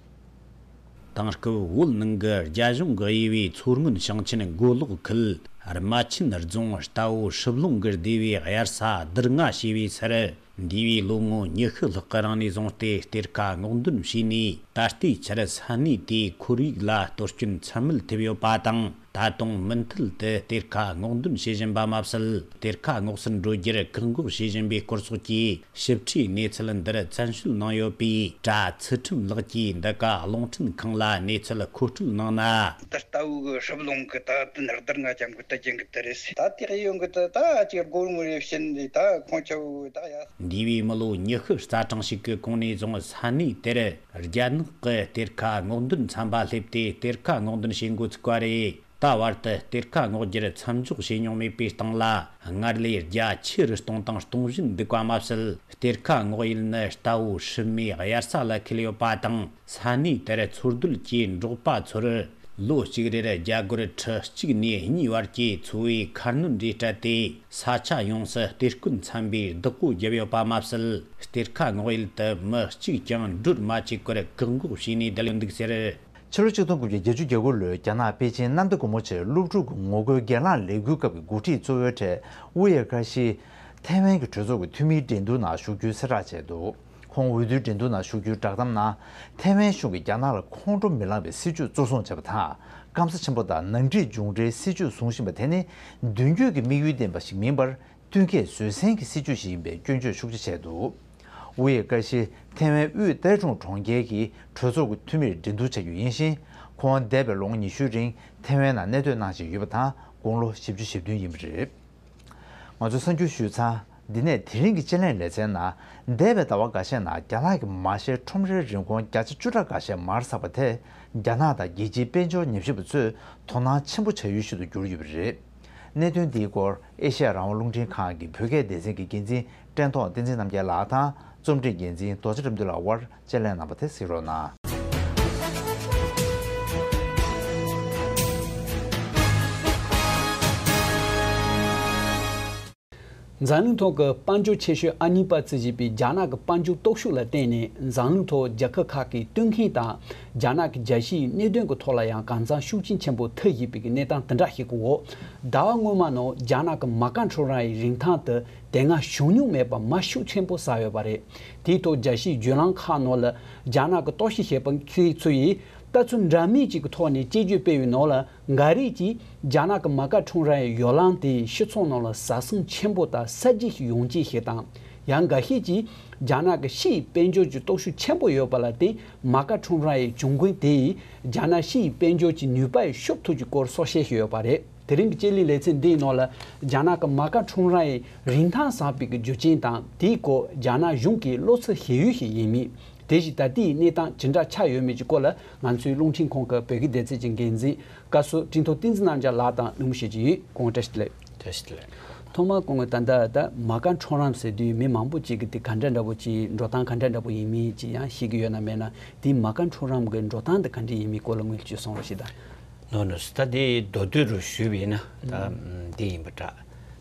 དེང་སྐབས་བོད་ནང་གི་རྒྱ་གཞུང་གི་དབྱེ་བའི་མཚོ་སྔོན་ཞིང་ཆེན་མགོ་ལོག་ཁུལ་རྨ་ཆེན་རྫོང་རྟ་བོ་ཧྲིབ་ལུང་གི་སྡེ་བའི་དབྱར་ས་བསྡུར་ལྔ་ཞེས་པའི་སར། འདས་པའི་ལོ་ངོ་ཉི་ཤུ་ལྷག་གི་རིང་ནས་བཟུང་སྟེ་གཏེར་ཁ་སྔོག་འདོན་བྱས་ནས། ད་ལྟའི་ཆར་ས་གནས་དེའི་ཁོར་ཡུག་ལ་གཏོར་སྐྱོན་ཚད་མེད་ཐེབས་ཡོད་པ་དང་། ད་དུང་མུ་མཐུད་དུ་གཏེར་ཁ་སྔོག་འདོན་བྱེད་བཞིན་པ་མ་ཟད། གཏེར་ཁ་སྔོག་སར་འགྲོ་རྒྱུར་བཀག་འགོག་བྱེད་བཞིན་པའི་སྐོར་སོགས་ཀྱི་ཞིབ་ཕྲའི་གནས་ཚུལ་འདིར་བཙན་བྱོལ་ནང་ཡོད་པའི་གྲྭ་ཚུལ་ཁྲིམས་ལགས་ཀྱིས་འདི་ག་རླུང་འཕྲིན་ཁང་ལ་གནས་ཚུལ་མཁོ་སྤྲོད་གནང་ན། ད་ལྟ་བུ་གི་ཧྲིབ་ལུང་གི་ད་དུ་ནར་དར་ང་ཅམ་གི་ད་ཅན་གི་ད་རེད། ད་དེ་ཡོང་གི་ད་ད་ཅིག་སྒོར་ངོ་རེ་བྱིན་ནས་ད་ཁོང་ཆ་བོ་ད་ཡ། འདས་པའི་མི་ལོ་ཉི་ཤུ་རྩ་གྲངས་ཤིག་གི་གོང་ནས་བཟུང་ས་གནས་དེར་རྒྱ་ནག་གི་གཏེར་ཁ་སྔོག་འདོན་ཚན་པ་སླེབས་ཏེ་གཏེར་ཁ་སྔོག་འདོན་བྱེད་འགོ་ཚུགས་པ་རེད། ད་བར་དུ་གཏེར་ཁ་སྔོག་རྒྱུར་མཚམས་འཇོག་བྱས་མྱོང་མེད་པའི་སྟེང་ལ། སྔར་ལས་རྒྱ་ཆེ་རུ་གཏོང་དང་གཏོང་བཞིན་འདུག་པ་མ་ཟད། གཏེར་ཁ་སྔོག་ཡུལ་ནི་རྟ་བོ་ཧྲིབ་མའི་དབྱར་ས་ལ་འཁེལ་ཡོད་པ་དང་། ས་གནས་དེར་འཚོ་སྡོད་ཀྱི་འབྲོག་པ་ཚོར་ལོ་གཅིག་རེར་རྒྱ་སྒོར་ཁྲི་གཅིག་ནས་གཉིས་བར་གྱི་འཚོ་བའི་ཁ་སྣོན་རེ་སྤྲད་དེ། ས་ཆ་ཡོངས་སུ་གཏེར་སྐོན་ཚན་པའི་བདག་པོ་བརྒྱབ་ཡོད་པ་མ་ཟད། གཏེར་ཁ་སྔོག་ཡུལ་དུ་མི་གཅིག་ཀྱང་འགྲུལ་མ་བྱེད་པར་བཀག་འགོག་བྱས་ནས་བསྡད་ཡོད་འདུག་ཟེར། ཕྱི་ལོ་ཆིག་སྟོང་དགུ་བརྒྱ་བརྒྱད་ཅུ་གྱ་དགུ་ལོའི་རྒྱ་ནག་པེ་ཅིན་གནམ་བདེ་སྒོ་མོ་ཆེའི་སློབ་ཕྲུག་གི་ངོ་རྒོལ་སྒེར་ལངས་ལས་འགུལ་སྐབས་ཀྱི་འགོ་ཁྲིད་གཙོ་བོའི་གྲས་ཝུའུ་ཡེ་ཀ་ཤི། ཐའེ་ཝན་གྱི་གྲོས་ཚོགས་ཀྱི་འཐུས་མིའི་འགྲན་བསྡུར་ནང་ཞུགས་རྒྱུའི་གསལ་བསྒྲགས་བྱས་འདུག། ཁོང་འོས་བསྡུའི་འགྲན་བསྡུར་ནང་ཞུགས་རྒྱུའི་བསྒྲགས་གཏམ་ནང་། ཐའེ་ཝན་གཞུང་གིས་རྒྱ་ནག་ལ་ཁོང་ཁྲོ་མི་ལངས་པའི་སྲིད་བྱུས་གཙོ་བཟུང་བྱས་པ་དང་། སྐམ་ས་ཆེན་པོ་དང་ནང་འགྲིག་འབྱུང་འཕྲལ་སྲིད་བྱུས་བཟུང་བཞིན་པ་དེ་ནི་མདུན་སྐྱོད་ཀྱི་དམིགས་ཡུལ་ལྡན་པ་ཞིག་མིན་པར། བསྟུན་མཁས་བཟོད་བསྲན་གྱི་སྲིད་བྱུས་ཤིག་ཡིན་པའི་སྐྱོན་བརྗོད་ཤུགས་ཆེ་བྱས་འདུག། ཝུའུ་ཡེ་ཀ་ཤི་ཐའེ་ཝན་དབུས་ཏའེ་ཀྲུང་གྲོང་ཁྱེར་གྱི་གྲོས་ཚོགས་ཀྱི་འཐུས་མིར་འགྲན་བསྡུར་བྱ་རྒྱུ་ཡིན་ཞིང་། ཁོང་འདས་པའི་ལོ་ངོ་ཉི་ཤུའི་རིང་ཐའེ་ཝན་ནང་གནས་སྡོད་གནང་བཞིན་ཡོད་པ་དང་། དགུང་ལོ་བཞི་བཅུ་ཞེ་བདུན་ཡིན་པ་རེད། ང་ཚོའི་གསར་འགྱུར་ཞུས་ཚར། འདི་ནས་དེ་རིང་གི་དཔྱད་གླེང་ལེ་ཚན་ནང་། འདས་པའི་ཟླ་བ་འགའ་ཤས་ནང་རྒྱ་ནག་གི་མ་ཤེས་ཁྲོམ་རའི་རིན་གོང་བརྒྱ་ཆ་བཅུ་ཕྲག་འགའ་ཤས་མར་ཟགས་པ་དེས། རྒྱ་ནག་དང་རྒྱལ་སྤྱིའི་དཔལ་འབྱོར་ཉམས་ཞིབ་པ་ཚོས་དོ་སྣང་ཆེན་པོ་བྱ་ཡུལ་ཞིག་ཏུ་གྱུར་ཡོད་པ་རེད། གནད་དོན་འདིའི་སྐོར་ཨེ་ཤེ་ཡ་རང་དབང་རླུང་འཕྲིན་ཁང་གི་བོད་སྐད་སྡེ་ཚན་གྱི་འགན་འཛིན་བཀྲས་མཐོང་བསྟན་འཛིན་རྣམ་རྒྱལ་ལགས་དང་རྩོམ་སྒྲིག་འགན་འཛིན་རྡོ་རྗེ་དགྲ་འདུལ་ལགས་དབར་དཔྱད་གླེང་གནང་བ་དེ་གཟིགས་རོགས་གནང་། འཛམ་གླིང་ཐོག་གི་དཔལ་འབྱོར་ཆེ་ཤོས་ཨ་ནི་པ་རྩིས་བྱེད་པའི་རྒྱ་ནག་གི་དཔལ་འབྱོར་སྟོབས་ཤུགས་ལ་བརྟེན་ནས། འཛམ་གླིང་ཐོག་རྒྱལ་ཁབ་ཁག་གི་སྟོན་མཁན་དང་། རྒྱ་ནག་གི་རྒྱལ་སྤྱིའི་གནད་དོན་གྱི་ཐོག་ལ་ཡང་གང་འཚམ་ཤུགས་རྐྱེན་ཆེན་པོ་ཐེབས་བཞིན་པའི་གནས་སྟངས་དེ་འདྲ་ཞིག་གི་འོག་ཟླ་བ་སྔོན་མ་ནང་རྒྱ་ནག་གི་མ་རྐང་ཁྲོམ་ར་ཡི་རིན་ཐང་དེ་དེ་སྔ་བྱུང་མྱོང་མེད་པ་མར་ཤུགས་ཆེན་པོ་ཟགས་ཡོད་པ་རེད། དེའི་ཐོག་རྒྱལ་སྤྱིའི་བརྒྱུད་ལམ་ཁག་ནང་ལ་རྒྱ་ནག་གི་རྟོག་ཞིབ་བྱེད་པ་ཁག་ཚོ་ཡིས་ལྟ་ཚུལ་འདྲ་མིན་གཅིག་གི་ཐོག་ནས་དཔྱད་བརྗོད་སྤེལ་བའི་ནང་ལ། འགའ་རེས་ཀྱིས་རྒྱ་ནག་གི་མ་རྐང་ཁྲོམ་ར་ཡི་ཡོ་ལང་དེས་སྤྱི་ཚོགས་ནང་ལ་ཟ་ཟིང་ཆེན་པོ་དང་གསར་བརྗེ་ཞིག་ཡོང་རྐྱེན་ཞིག་དང་། ཡང་འགའ་ཤས་ཀྱིས་རྒྱ་ནག་གི་ཕྱི་ཡི་དཔལ་འབྱོར་གྱི་སྟོབས་ཤུགས་ཆེན་པོ་ཡོད་པ་ལ་བརྟེན། མ་རྐང་ཁྲོམ་ར་ཡི་གྱོང་གུན་དེ་ཡིས་རྒྱ་ནག་ཕྱི་ཡི་དཔལ་འབྱོར་གྱི་ནུས་པ་ཡི་ཤུགས་ཐུབ་ཀྱི་སྐོར་སོགས་བཤད་བཞིན་ཡོད་པ་རེད། དེ་རིང་གི་དཔྱད་གླེང་ལེ་ཚན་འདིའི་ནང་ལ། རྒྱ་ནག་གི་མ་རྐང་ཁྲོམ་ར་ཡི་རིན་ཐང་ཟགས་པའི་གི་རྒྱུ་རྐྱེན་དང་། དེའི་སྐོར་རྒྱ་ནག་གཞུང་གིས་བློ་འཚབ་བྱེད་ཡུལ་ཞིག་ཡིན་མིན། དེ་བཞིན་ད་ལྟའི་གནས་སྟངས་ཇི་འདྲ་ཆགས་ཡོད་མེད་ཀྱི་སྐོར་ལ། ང་ཚོའི་རླུང་འཕྲིན་ཁང་གི་བོད་སྐད་སྡེ་ཚན་གྱི་འགན་འཛིན་བཀའ་ཟུར་ཀྲིན་ཐོ་བསྟན་འཛིན་རྣམ་རྒྱལ་ལགས་དང་གླེང་མོལ་བྱེད་ཀྱི་ཡོད། སྐུ་ངོ་བཀྲ་ཤིས་བདེ་ལེགས། བཀྲ་ཤིས་བདེ་ལེགས། ཐོག་མར་སྐུ་ངོ་ད་ལྟ་ད་མ་ཀ་ཁྲོམ་རམ་ཟེར་དུས་མི་མང་པོ་ཅིག་གིས་དེ་ག་འདྲ་འདྲ་པོ་ཅིག་འགྲོ་སྟངས་ག་འདྲ་འདྲ་པོ་ཡིན་མིན་ཅིག་ཡང་ཤེས་ཀྱི་ཡོད་ན་མེད་ན། དེ་མ་ཀ་ཁྲོམ་རམ་གྱི་འགྲོ་སྟངས་དེ་ག་འདྲ་ཡིན་མིན་སྐོར་ལ་དངོས་སུ་གསུང་རོགས་ཞེས་དང་། ནོ་ནོ། ད་དེ་མདོར་བསྡུས་རུ་ཞུས་པ་ཡིན་ན་ད་འདི་ཡིན་པ་འདྲ།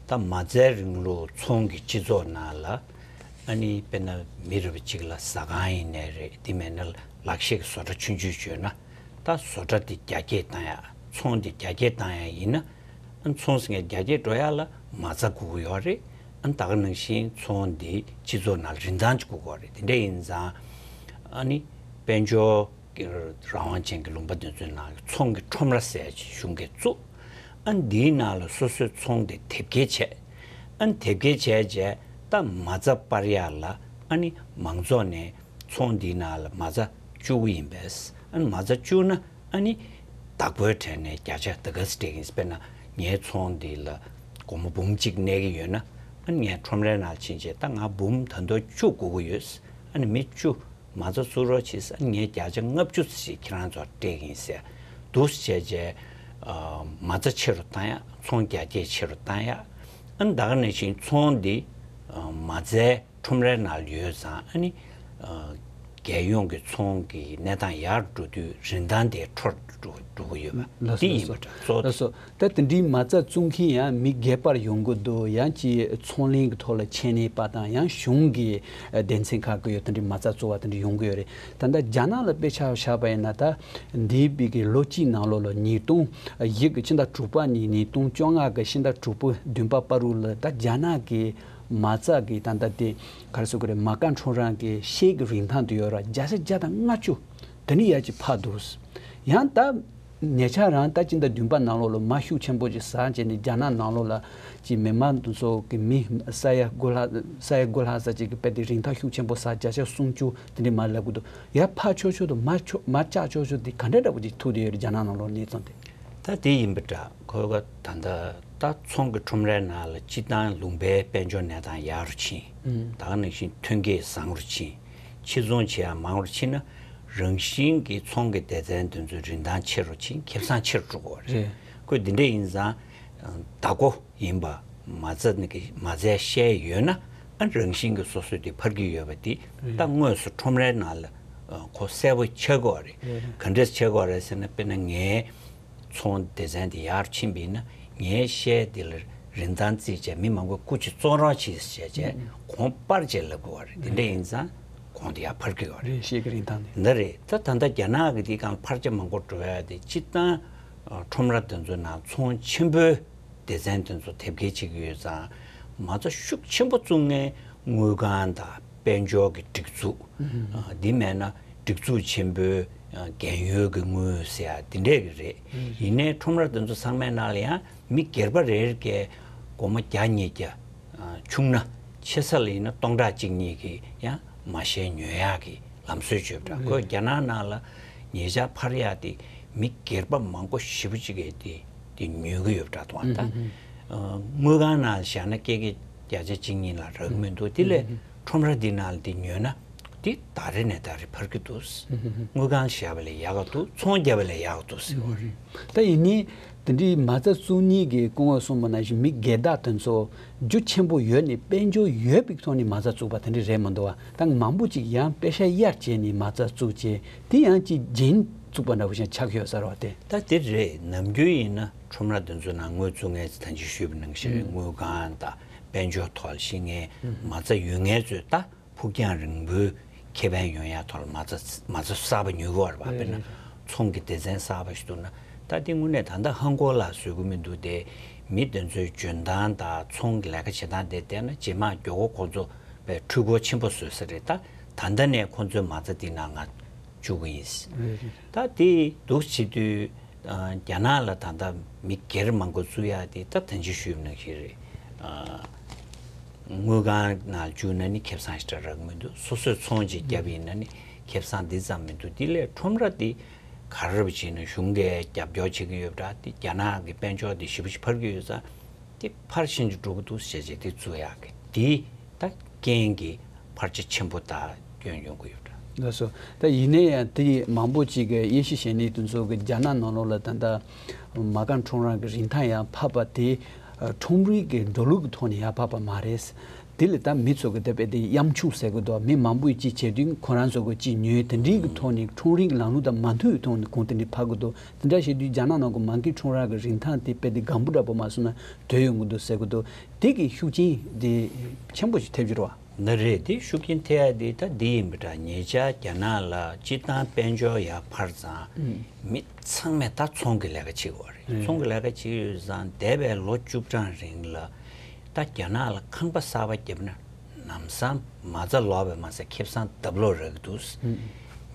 ད་མ་རྩའི་རིང་ལུགས་ཚོང་གི་སྤྱི་ཚོགས་ནང་ལ་ཨ་ནི་དཔེར་ན་མི་རབས་གཅིག་ལ་ཟ་ཁང་ཡིན་ནའི་རེད། དེ་མེད་ན་ལག་ཤེས་ཀྱི་བཟོ་གྲྭ་ཆུང་ཆུང་ཡོད་ན། ད་བཟོ་གྲྭ་དེ་རྒྱ་སྐྱེད་བཏང་ཡ། ཚོང་དེ་རྒྱ་སྐྱེད་བཏང་ཡ་ཡིན་ན། ཨ་ཚོང་ཟེར་མཁན་རྒྱ་སྐྱེད་འགྲོ་ཡ་ལ་མ་རྩ་དགོས་ཀྱི་ཡོད་རེད། ཨ་ད་ག་ནང་བཞིན་ཚོང་དེ་སྤྱི་ཚོགས་ནང་རིན་ཐང་ཅིག་དགོས་ཀྱི་ཡོད་རེད། དེ་འདྲ་ཡིན་ཙང་ཨ་ནི་དཔལ་འབྱོར་གྱི་རང་དབང་ཅན་གྱི་ལུང་པ་དེ་ཚོའི་ནང་གི་ཚོང་གི་ཁྲོམ་ར་ཟེར་ཅིག་གཞུང་གིས་བཙུགས། ཨ་འདིའི་ནང་ལ་སོ་སོའི་ཚོང་དེ་དེབ་སྐྱེལ་བྱས། ཨ་དེབ་སྐྱེལ་བྱས་རྗེས་ད་མ་རྩ་སྤར་ཡ་ལ་ཨ་ནི་མང་ཚོགས་ནས་ཚོང་འདིའི་ནང་ལ་མ་རྩ་བཅུག་གི་ཡིན་པས། ཨ་ནི་མ་རྩ་བཅུག་ན་ཨ་ནི་བདག་པོའི་གྲས་ནས་བརྒྱ་ཆ་དེ་ག་ཚོད་སྤྲད་ཀྱི་ཡིན། དཔེར་ན་ངའི་ཚོང་འདི་ལ་སྒོར་མོ་འབུམ་གཅིག་གནས་ཀྱི་ཡོད་ན། ཨ་ནི་ངས་ཁྲོམ་རའི་ནང་ཕྱིན་བྱས་ད་ང་འབུམ་ད་དུང་བཅུ་དགོས་ཀྱི་ཡོད། ཨ་ནི་མི་བཅུ་མ་རྩ་བཙུགས་རོགས་བྱེད། ཨ་ནི་ངས་བརྒྱ་ཆ་ལྔ་བཅུ་ཞིག་ཁྱེད་རང་ཚོར་སྤྲད་ཀྱི་ཡིན་ཟེར། འདུག་སེ་བྱས་བྱས་ཨ་མ་རྩ་ཆེ་རུ་བཏང་ཡ། ཚོང་རྒྱ་སྐྱེད་ཆེ་རུ་བཏང་ཡ། ཨ་ནི་ད་ག་ནང་བཞིན་ཚོང་འདི་ཨ་མ་རྩའི་ཁྲོམ་རའི་ནང་ལ་ཡོད་ཙང་ཨ་ནི་ཨ་རྒྱལ་ཡོངས་ཀྱི་ཚོང་གི་གནས་སྟངས་ཡར་འགྲོ་དུས་རིན་ཐང་དེ་འཕྲོ་འགྲོ་འགྲོ་གི་ཡོད་པ། ལགས་སོ། འདི་ཡིན་པ་འདྲ། གཙོ་བོ་ལགས་སོ། ད་དེ་འདྲའི་མ་རྩ་བཙུགས་མཁན་ཡང་མི་སྒེར་པར་ཡོང་གི་འདུག་ཡང་ཅིག་ཚོང་ལས་ཀྱི་ཐོག་ལ་ཆེད་གནས་པ་དང་ཡང་གཞུང་གི་སྡེ་ཚན་ཁག་གི་ཡོད། དེ་འདྲའི་མ་རྩ་བཙུགས་པ་དེ་འདྲ་ཡོང་གི་ཡོད་རེད། ད་ལྟ་རྒྱ་ནག་ལ་དཔེ་ཆ་བཞག་པ་ཡིན་ན། ད་འདས་པའི་གི་ལོ་གཅིག་ནང་ལོགས་ལ་ཉིས་སྟོང་ཕྱི་ཟླ་དྲུག་པ་ནས་ཉིས་སྟོང་བཅོ་ལྔ་གི་ཕྱི་ཟླ་དྲུག་པ་བདུན་པ་བར་དུ་ལ་ད་རྒྱ་ནག་གི་མ་རྩ་གི་ད་ལྟ་དེ་ག་རེ་ཟེར་དགོས་རེད། མ་རྐང་ཁྲོམ་ར་གི་ཤེལ་གྱི་རིན་ཐང་དུ་ཡོད་ར་བརྒྱ་ཆ་བརྒྱ་དང་ལྔ་བཅུ་དེ་ནས་ཡར་ཅིག་འཕར་འདུག་ཡང་ད་ཉེ་ཆར་རང་ད་ཕྱི་ཟླ་བདུན་པ་ནང་ལོགས་ལ་མ་ཤུགས་ཆེན་པོ་ཅིག་ཟག་བྱས་ནས་རྒྱ་ནག་ནང་ལོགས་ལ་ཅིག་མི་མང་དེ་ཚོ་གི་མི་ས་ཡ་དགུ་ལྷག་ས་ཡ་དགུ་ལྷག་ཙམ་ཅིག་གི་དཔེ་དེ་རིན་ཐང་ཤུགས་ཆེན་པོ་ཟག་བརྒྱ་ཆ་སུམ་ཅུ་དེ་འདྲ་མར་སླེབས་ཀྱི་འདུག་ཡར་འཕར་ཆོག་ཆོག་དང་མར་ཆོག་མར་བཅག་ཆོག་ཆོག་དེ་ག་འདྲ་འདྲ་པོ་ཅིག་ཐུག་བསྡད་ཡོད་རེད། རྒྱ་ནག་ནང་ལོགས་གནས་ཚུལ་དེ། ད་དེ་ཡིན་པ་འདྲ། ཁོ་ག་ད་ལྟ་ད་ཚོང་གི་ཁྲོམ་རའི་ནང་ལ་སྤྱིར་བཏང་ལུང་པའི་དཔལ་འབྱོར་གནས་སྟངས་ཡག་རུ་ཕྱིན། ཨང་། ད་ག་ནང་བཞིན་ཐོན་སྐྱེད་བཟང་རུ་ཕྱིན། ཕྱིར་ཚོང་བྱེད་ཡག་མང་རུ་ཕྱིན་ན་རང་བཞིན་གྱིས་ཚོང་གི་སྡེ་ཚན་དེ་ཚོའི་རིན་ཐང་ཆེ་རུ་ཕྱིན། ཁེ་བཟང་ཆེ་རུ་འགྲོ་གི་ཡོད་རེད། རེད། ཁོས་འདི་འདྲ་ཡིན་ཙང་བདག་པོ་ཡིན་པ་མ་རྩ་ནི་གི་མ་རྩའི་ཤེལ་ཡོད་ན། ཨ་རང་བཞིན་གྱིས་སོ་སོས་དེ་འཕར་གྱི་ཡོད་པ་དེ་ད་དངོས་སུ་ཁྲོམ་རའི་ནང་ལ་ཨ་ཁོ་གསལ་པོ་ཆགས་ཀྱི་ཡོད་རེད། རེད། ག་འདྲས་ཆགས་ཀྱི་ཡོད་རེད་ཟེར་ན། དཔེར་ན་ངའི་ཚོང་སྡེ་ཚན་དེ་ཡར་ཕྱིན་པ་ཡིན་ན་ངའི་ཤེལ་དེ་ལ་རིན་ཐང་བརྩིས་བྱས་མི་མང་པོས་སྐུ་མཁྱེན་བཙོང་རོགས་གྱིས་ཟེར་བྱས་གོང་སྤར་བྱས་ལབ་ཀྱི་ཡོད་རེད། དེ་འདྲ་ཡིན་ཙང་གོང་དེ་ཡར་འཕར་གྱི་ཡོད་རེད། རེད། ཤེལ་གྱི་རིན་ཐང་དེ། འདི་རེད། ད་ད་ལྟ་རྒྱ་ནག་གི་དེའི་སྒང་འཕར་ཆ་མང་པོ་འགྲོ་ཡ་དེ་སྤྱིར་བཏང་ཨ་ཁྲོམ་ར་དེ་ཚོའི་ནང་ཚོང་ཆེན་པོའི་སྡེ་ཚན་དེ་ཚོ་དེབ་སྐྱེལ་བྱེད་ཀྱི་ཡོད་ཙང་། མ་རྩ་ཤུགས་ཆེན་པོ་བཙུགས་མཁན་དངུལ་ཁང་དང་དཔལ་འབྱོར་གྱི་སྒྲིག་འཛུགས། ཨ་འདི་མེད་ན་སྒྲིག་འཛུགས་ཆེན་པོའི་ཨ་རྒན་ཡོལ་གྱི་དངུལ་ཟེར་ཡ་དེ་འདྲས་ཀྱི་རེད། ཡིན་ནའི་ཁྲོམ་ར་དེ་ཚོ་ཚང་མའི་ནང་ལ་ཡང་མི་སྒེར་པ་རེ་རེ་གས་སྒོར་མོ་བརྒྱ་ཉིས་བརྒྱ་ཨ་ཆུང་ན་ཆེ་ས་ལ་ཡིན་ན་སྟོང་ཕྲག་གཅིག་གཉིས་ཀྱི་ཡང་མ་ཤེས་ཉོ་ཡག་གི་ལམ་སྲོལ་ཅིག་ཡོད་པ་འདྲ། ཁོས་རྒྱ་ནག་ནང་ལ་ཉེ་ཆར་འཕར་ཡག་དེ་མི་སྒེར་པ་མང་པོ་ཞེ་པོ་ཅིག་གིས་དེ་དེ་ཉོ་གི་ཡོད་པ་འདྲ་འདུག་ཨ་ད་ཨ་དངུལ་ཁང་ནང་བཞག་ན་སྐྱེད་ཀྱི་བརྒྱ་ཆ་གཅིག་གཉིས་ལས་རག་གི་མི་འདུག་དེ་ལས་ཁྲོམ་ར་འདི་ནང་ལ་དེ་ཉོས་ན་དེ་ད་རེས་ནས་ད་རེས་འཕར་གྱི་འདུག་དངུལ་ཁང་བཞག་པ་ལས་ཡག་ག་འདུག་ཚོང་རྒྱག་པ་ལས་ཡག་ག་འདུག་ཟེར་བ་རེད། ད་ཡིན་ནའི་དེ་འདྲའི་མ་རྩ་བཙུགས་མཁན་གྱི་སྐུ་ངོས་གསུངས་པ་ནང་བཞིན་མི་སྒེར་བདག་དེ་ཚོ་རྒྱུ་ཆེན་པོ་ཡོད་ནས་དཔལ་འབྱོར་ཡོད་པའི་ཐོག་ནས་མ་རྩ་བཙུགས་པ་དེ་འདྲ་རེད་མི་འདུག་བ། ད་མང་པོ་ཅིག་ཡང་པེ་ཤ་གཡར་བྱས་ནས་མ་རྩ་བཙུགས་བྱས་དེ་ཡང་ཅིག་རྗེས་བཙུགས་པ་འདྲ་བོ་ཞིག་ཆགས་ཡོད་ས་རེད་བ། དེ་ད་དེ་རེད། ནམ་རྒྱུན་ཡིན་ན་ཁྲོམ་ར་དེ་ཚོ་ནང་དངུལ་བཙུགས་མཁན་ད་གིན་ཞུས་པ་ནང་བཞིན་རེད། དངུལ་ཁང་དང་དཔལ་འབྱོར་ཐོག་ལ་ཤེས་མཁན་མ་རྩ་ཡོད་མཁན་ཚོས་ད་ཕུགས་རྒྱང་རིང་པོའི་ཁེ་ཕན་ཡོང་ཡ་ཐོག་ལ་མ་རྩ་མ་རྩ་གསར་པ་ཉོ་གི་ཡོད་རེད་བ། དཔེར་ན་ཚོང་གི་སྡེ་ཚན་གསར་པ་ཞིག་བཙུགས་ན་ད་དེ་དངོས་གནས་ད་ལྟ་ཧང་གོ་ལ་བཟོ་གི་མི་འདུག་དེ་མི་དེ་ཚོའི་འཇོན་ཐང་དང་ཚོང་གི་ལས་ཀ་བྱེད་སྟངས་དེ་བལྟས་ན་རྗེས་མ་མགྱོགས་པོ་ཁོང་ཚོ་དཔེ་འཕྲུལ་འཁོར་ཆེན་པོ་བཟོས་ས་རེད། ད་ད་ལྟ་ནས་ཁོང་ཚོའི་མ་རྩ་དེ་ནང་ང་བཅུག་གི་ཡིན། རེད་རེད། ད་དེ་འདུག་བྱེད་དུས་ཨ་རྒྱ་ནག་ལ་ད་ལྟ་མི་སྒེར་མང་པོ་བཙུགས་ཡ་དེ་ད་ད་གིན་ཞུས་པ་ནང་བཞིན་རེད། ཨ་དངུལ་ཁང་ནང་བཅུག་ན་ནི་ཁེ་བཟང་ཞེ་དྲག་རག་མི་འདུག་སོ་སོས་ཚོང་ཅིག་བརྒྱབ་ཡིན་ན་ནི་ཁེ་བཟང་འདི་ཙམ་མི་འདུག་དེ་ལས་ཁྲོམ་ར་དེ་ག་རེ་བྱས་ན་གཞུང་གིས་རྒྱབ་སྐྱོར་བྱེད་ཀྱི་ཡོད་པ་འདྲ། དེ་རྒྱ་ནག་གི་དཔལ་འབྱོར་དེ་ཞེ་པོ་ཅིག་འཕར་གྱི་ཡོད་ཙང་། དེ་ཕར་ཕྱིན་ཅི་འགྲོ་གི་འདུག་ཟེར་བྱས་དེ་བཙུགས་ཡག་གི་དེ་ད་རྐྱེན་གྱིས་འཕར་ཆ་ཆེན་པོ་ད་སྐྱོན་ཡོང་གི་ཡོད་འདྲ། ལགས་སོ། ད་ཡིན་ན་ཡང་དེ་མང་པོ་ཅིག་གི་དབྱེ་ཞིབ་བྱེད་མཁན་དེ་ཚོ་གི་རྒྱ་ནག་ནང་ལོགས་ལ་ད་ལྟ་མ་རྐང་ཁྲོམ་ར་གི་རིན་ཐང་ཡང་འཕར་བ་དེ་ ཁྲོམ་རའི་གི་འགྲོ་ལུགས་ཀྱི་ཐོག་ནས་ཡར་འཕར་བ་མ་རེད། དེ་ལ་ད་མི་ཚོ་གི་ད་དཔེ་དེ་གཡམ་ཆུང་ཟེར་གི་འདུག་མི་མང་པོས་ཅིག་བྱེད་དུས་ཁོ་རང་ཚོ་གི་ཅིག་ཉོས་དེ་འདྲའི་གི་ཐོག་ནས་ཁྲོམ་རའི་གི་ལམ་ལུགས་དང་མ་མཐུན་པའི་ཐོག་ནས་གོང་དེ་འདྲའི་འཕར་གི་འདུག་དེ་འདྲ་བྱེད་དུས་རྒྱ་ནག་ནང་གི་མ་འགན་ཁྲོམ་ར་གི་རིན་ཐང་དེ་དཔེ་དེ་སྒམ་པོ་འདྲ་པོ་མ་སོང་ན་དོད་ཡོང་གི་འདུག་ཟེར་གི་འདུག་དེ་གི་ཤུགས་རྐྱེན་དེ་ཆེན་པོ་ཞིག་ཐེབས་ཀྱི་རེད་བ། འདི་རེད། དེ་ཤུགས་རྐྱེན་ཐེབས་ཡ་དེ་ད་འདི་ཡིན་པ་འདྲ། ཉེ་ཆར་རྒྱ་ནག་ལ་སྤྱིར་བཏང་དཔལ་འབྱོར་ཡར་འཕར་ཙང་མི་ཚང་མས་ད་ཚོང་གི་ལས་ཀ་བྱེད་དགོས་རེད། ཚོང་གི་ལས་ཀ་བྱེད་ཡོད་ཙང་འདས་པའི་ལོ་བཅུ་གྲངས་རིང་ལ་ད་རྒྱ་ནག་ལ་ཁང་པ་གསར་པ་བརྒྱབ་ན་ལམ་སང་མ་རྩ་ལོག་པའི་མ་ཚད་ཁེ་བཟང་ལྡབ་ལོག་རག་གི་འདུག་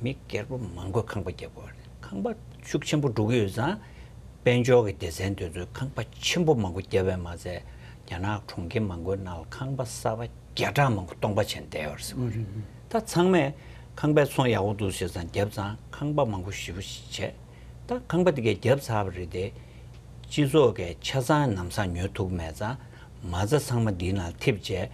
མི་སྒེར་པོ་མང་པོས་ཁང་པ་བརྒྱབ་དགོས་རེད། ཁང་པ་ཤུགས་ཆེན་པོ་འགྲོ་གི་ཡོད་ཙང་དཔལ་འབྱོར་གྱི་སྡེ་ཚན་དེ་ཚོས་ཁང་པ་ཆེན་པོ་མང་པོ་བརྒྱབ་པའི་མ་ཚད་རྒྱ་ནག་གྲོང་ཁྱེར་མང་པོའི་ནང་ལ་ཁང་པ་གསར་པ་བརྒྱ་ཕྲག་མང་པོ་སྟོང་པ་བྱས་བསྡད་ཡོད་རེད་ཟེར་བ་རེད། ད་ཚང་མས་ཁང་པའི་ཚོང་ཡག་པོ་འདུག་ཟེར་ཙང་བརྒྱབ་ཙང་ཁང་པ་མང་པོ་ཞེ་པོ་ཞིག་བྱས། ད་ཁང་པ་དེ་གས་བརྒྱབ་ཚར་བ་རེད་དེ། སྤྱི་ཚོགས་ཀྱི་ཆ་ཚང་ལམ་སང་ཉོ་ཐུབ་མེད་ཙང་མ་རྩ་ཚང་མ་འདིའི་ནང་ཐིབས་བྱས།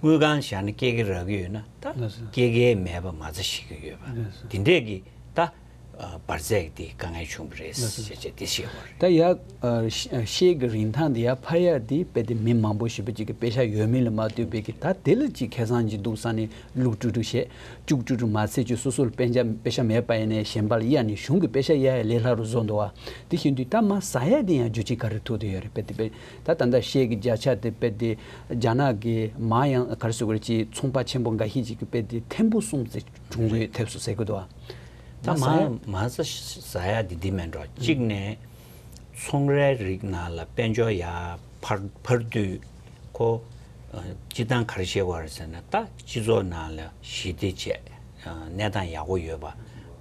དངུལ་ཁང་བཞག་ན་སྐྱེད་ཀྱི་རག་གི་ཡོད་ན་ད་ལགས་སོ། སྐྱེད་ཀྱི་མེད་པ་མ་རྩ་ཤི་གི་ཡོད་པ། ལགས་སོ། དེ་འདྲས་ཀྱི་ད་འབར་རྫས་དེ་དཀའ་ངལ་བྱུང་བ་རེད་ལགས་སོ། ཞེས་བྱས་དེ་བཤད་པ་རེད། ད་ཡ་ཤེལ་གྱི་རིན་ཐང་དེ་ཡར་འཕར་ཡ་དེ་དཔེ་དེ་མི་མང་པོ་ཞེ་པོ་ཅིག་གི་པེ་ཤ་ཡོད་མེད་ལ་མ་ལྟོས་པའི་གི་ད་དེ་ལ་ཅིག་ཁེ་བཟང་ཅིག་འདུག་ས་ནས་བླུག་ཀྲུག་ཀྲུག་བྱས། བཅུག་ཀྲུག་ཀྲུག་མ་ཚད་ཅིག་སོ་སོ་ལ་པེ་ཤ་པེ་ཤ་མེད་པ་ཡིན་ནའི་གཞན་པ་ལ་གཡར་ནས་གཞུང་གི་པེ་ཤ་གཡར་ཡ་ལས་སླ་རུ་བཟོ་འདུག་བ། དེ་བཞིན་དུ་ད་མར་ཟ་ཡ་དེ་ཡང་རྒྱུ་རྐྱེན་ག་རེ་ཐུག་བསྡད་ཡོད་རེད། དཔེ་དེ་དཔེ་ད་ད་ལྟ་ཤེལ་གྱི་བརྒྱ་ཆ་དེ་དཔེ་དེ་རྒྱ་ནག་གི་མ་ཡང་ག་རེ་ཟེར་དགོས་རེད། ཅིག་ཚོང་པ་ཆེན་པོ་འགའ་ཤས་ཅིག་གི་དཔེ་དེ་ཐེར་འབུམ་གསུམ་ཙམ་གྲུང་པོའི་ཐེབས་སུ་ཟེར་གི་འདུག་བ། ད་ད་ཟ་ཡ་མ་མ་ཟ་ཟ་ཡ་དེ་འདི་མེད་འགྲོ། གཅིག་ནས་ཚོང་རའི་རིགས་ནང་ལ་དཔལ་འབྱོར་ཡར་འཕར་འཕར་དུས་ཁོ། ཨ། སྤྱིར་བཏང་ག་རེ་བཤད་དགོས་རེད་ཟེར་ན་ད་སྤྱི་ཚོགས་ནང་ལ་ཞི་བདེ་བྱས། ཨ། གནས་སྟངས་ཡག་པོ་ཡོད་པ།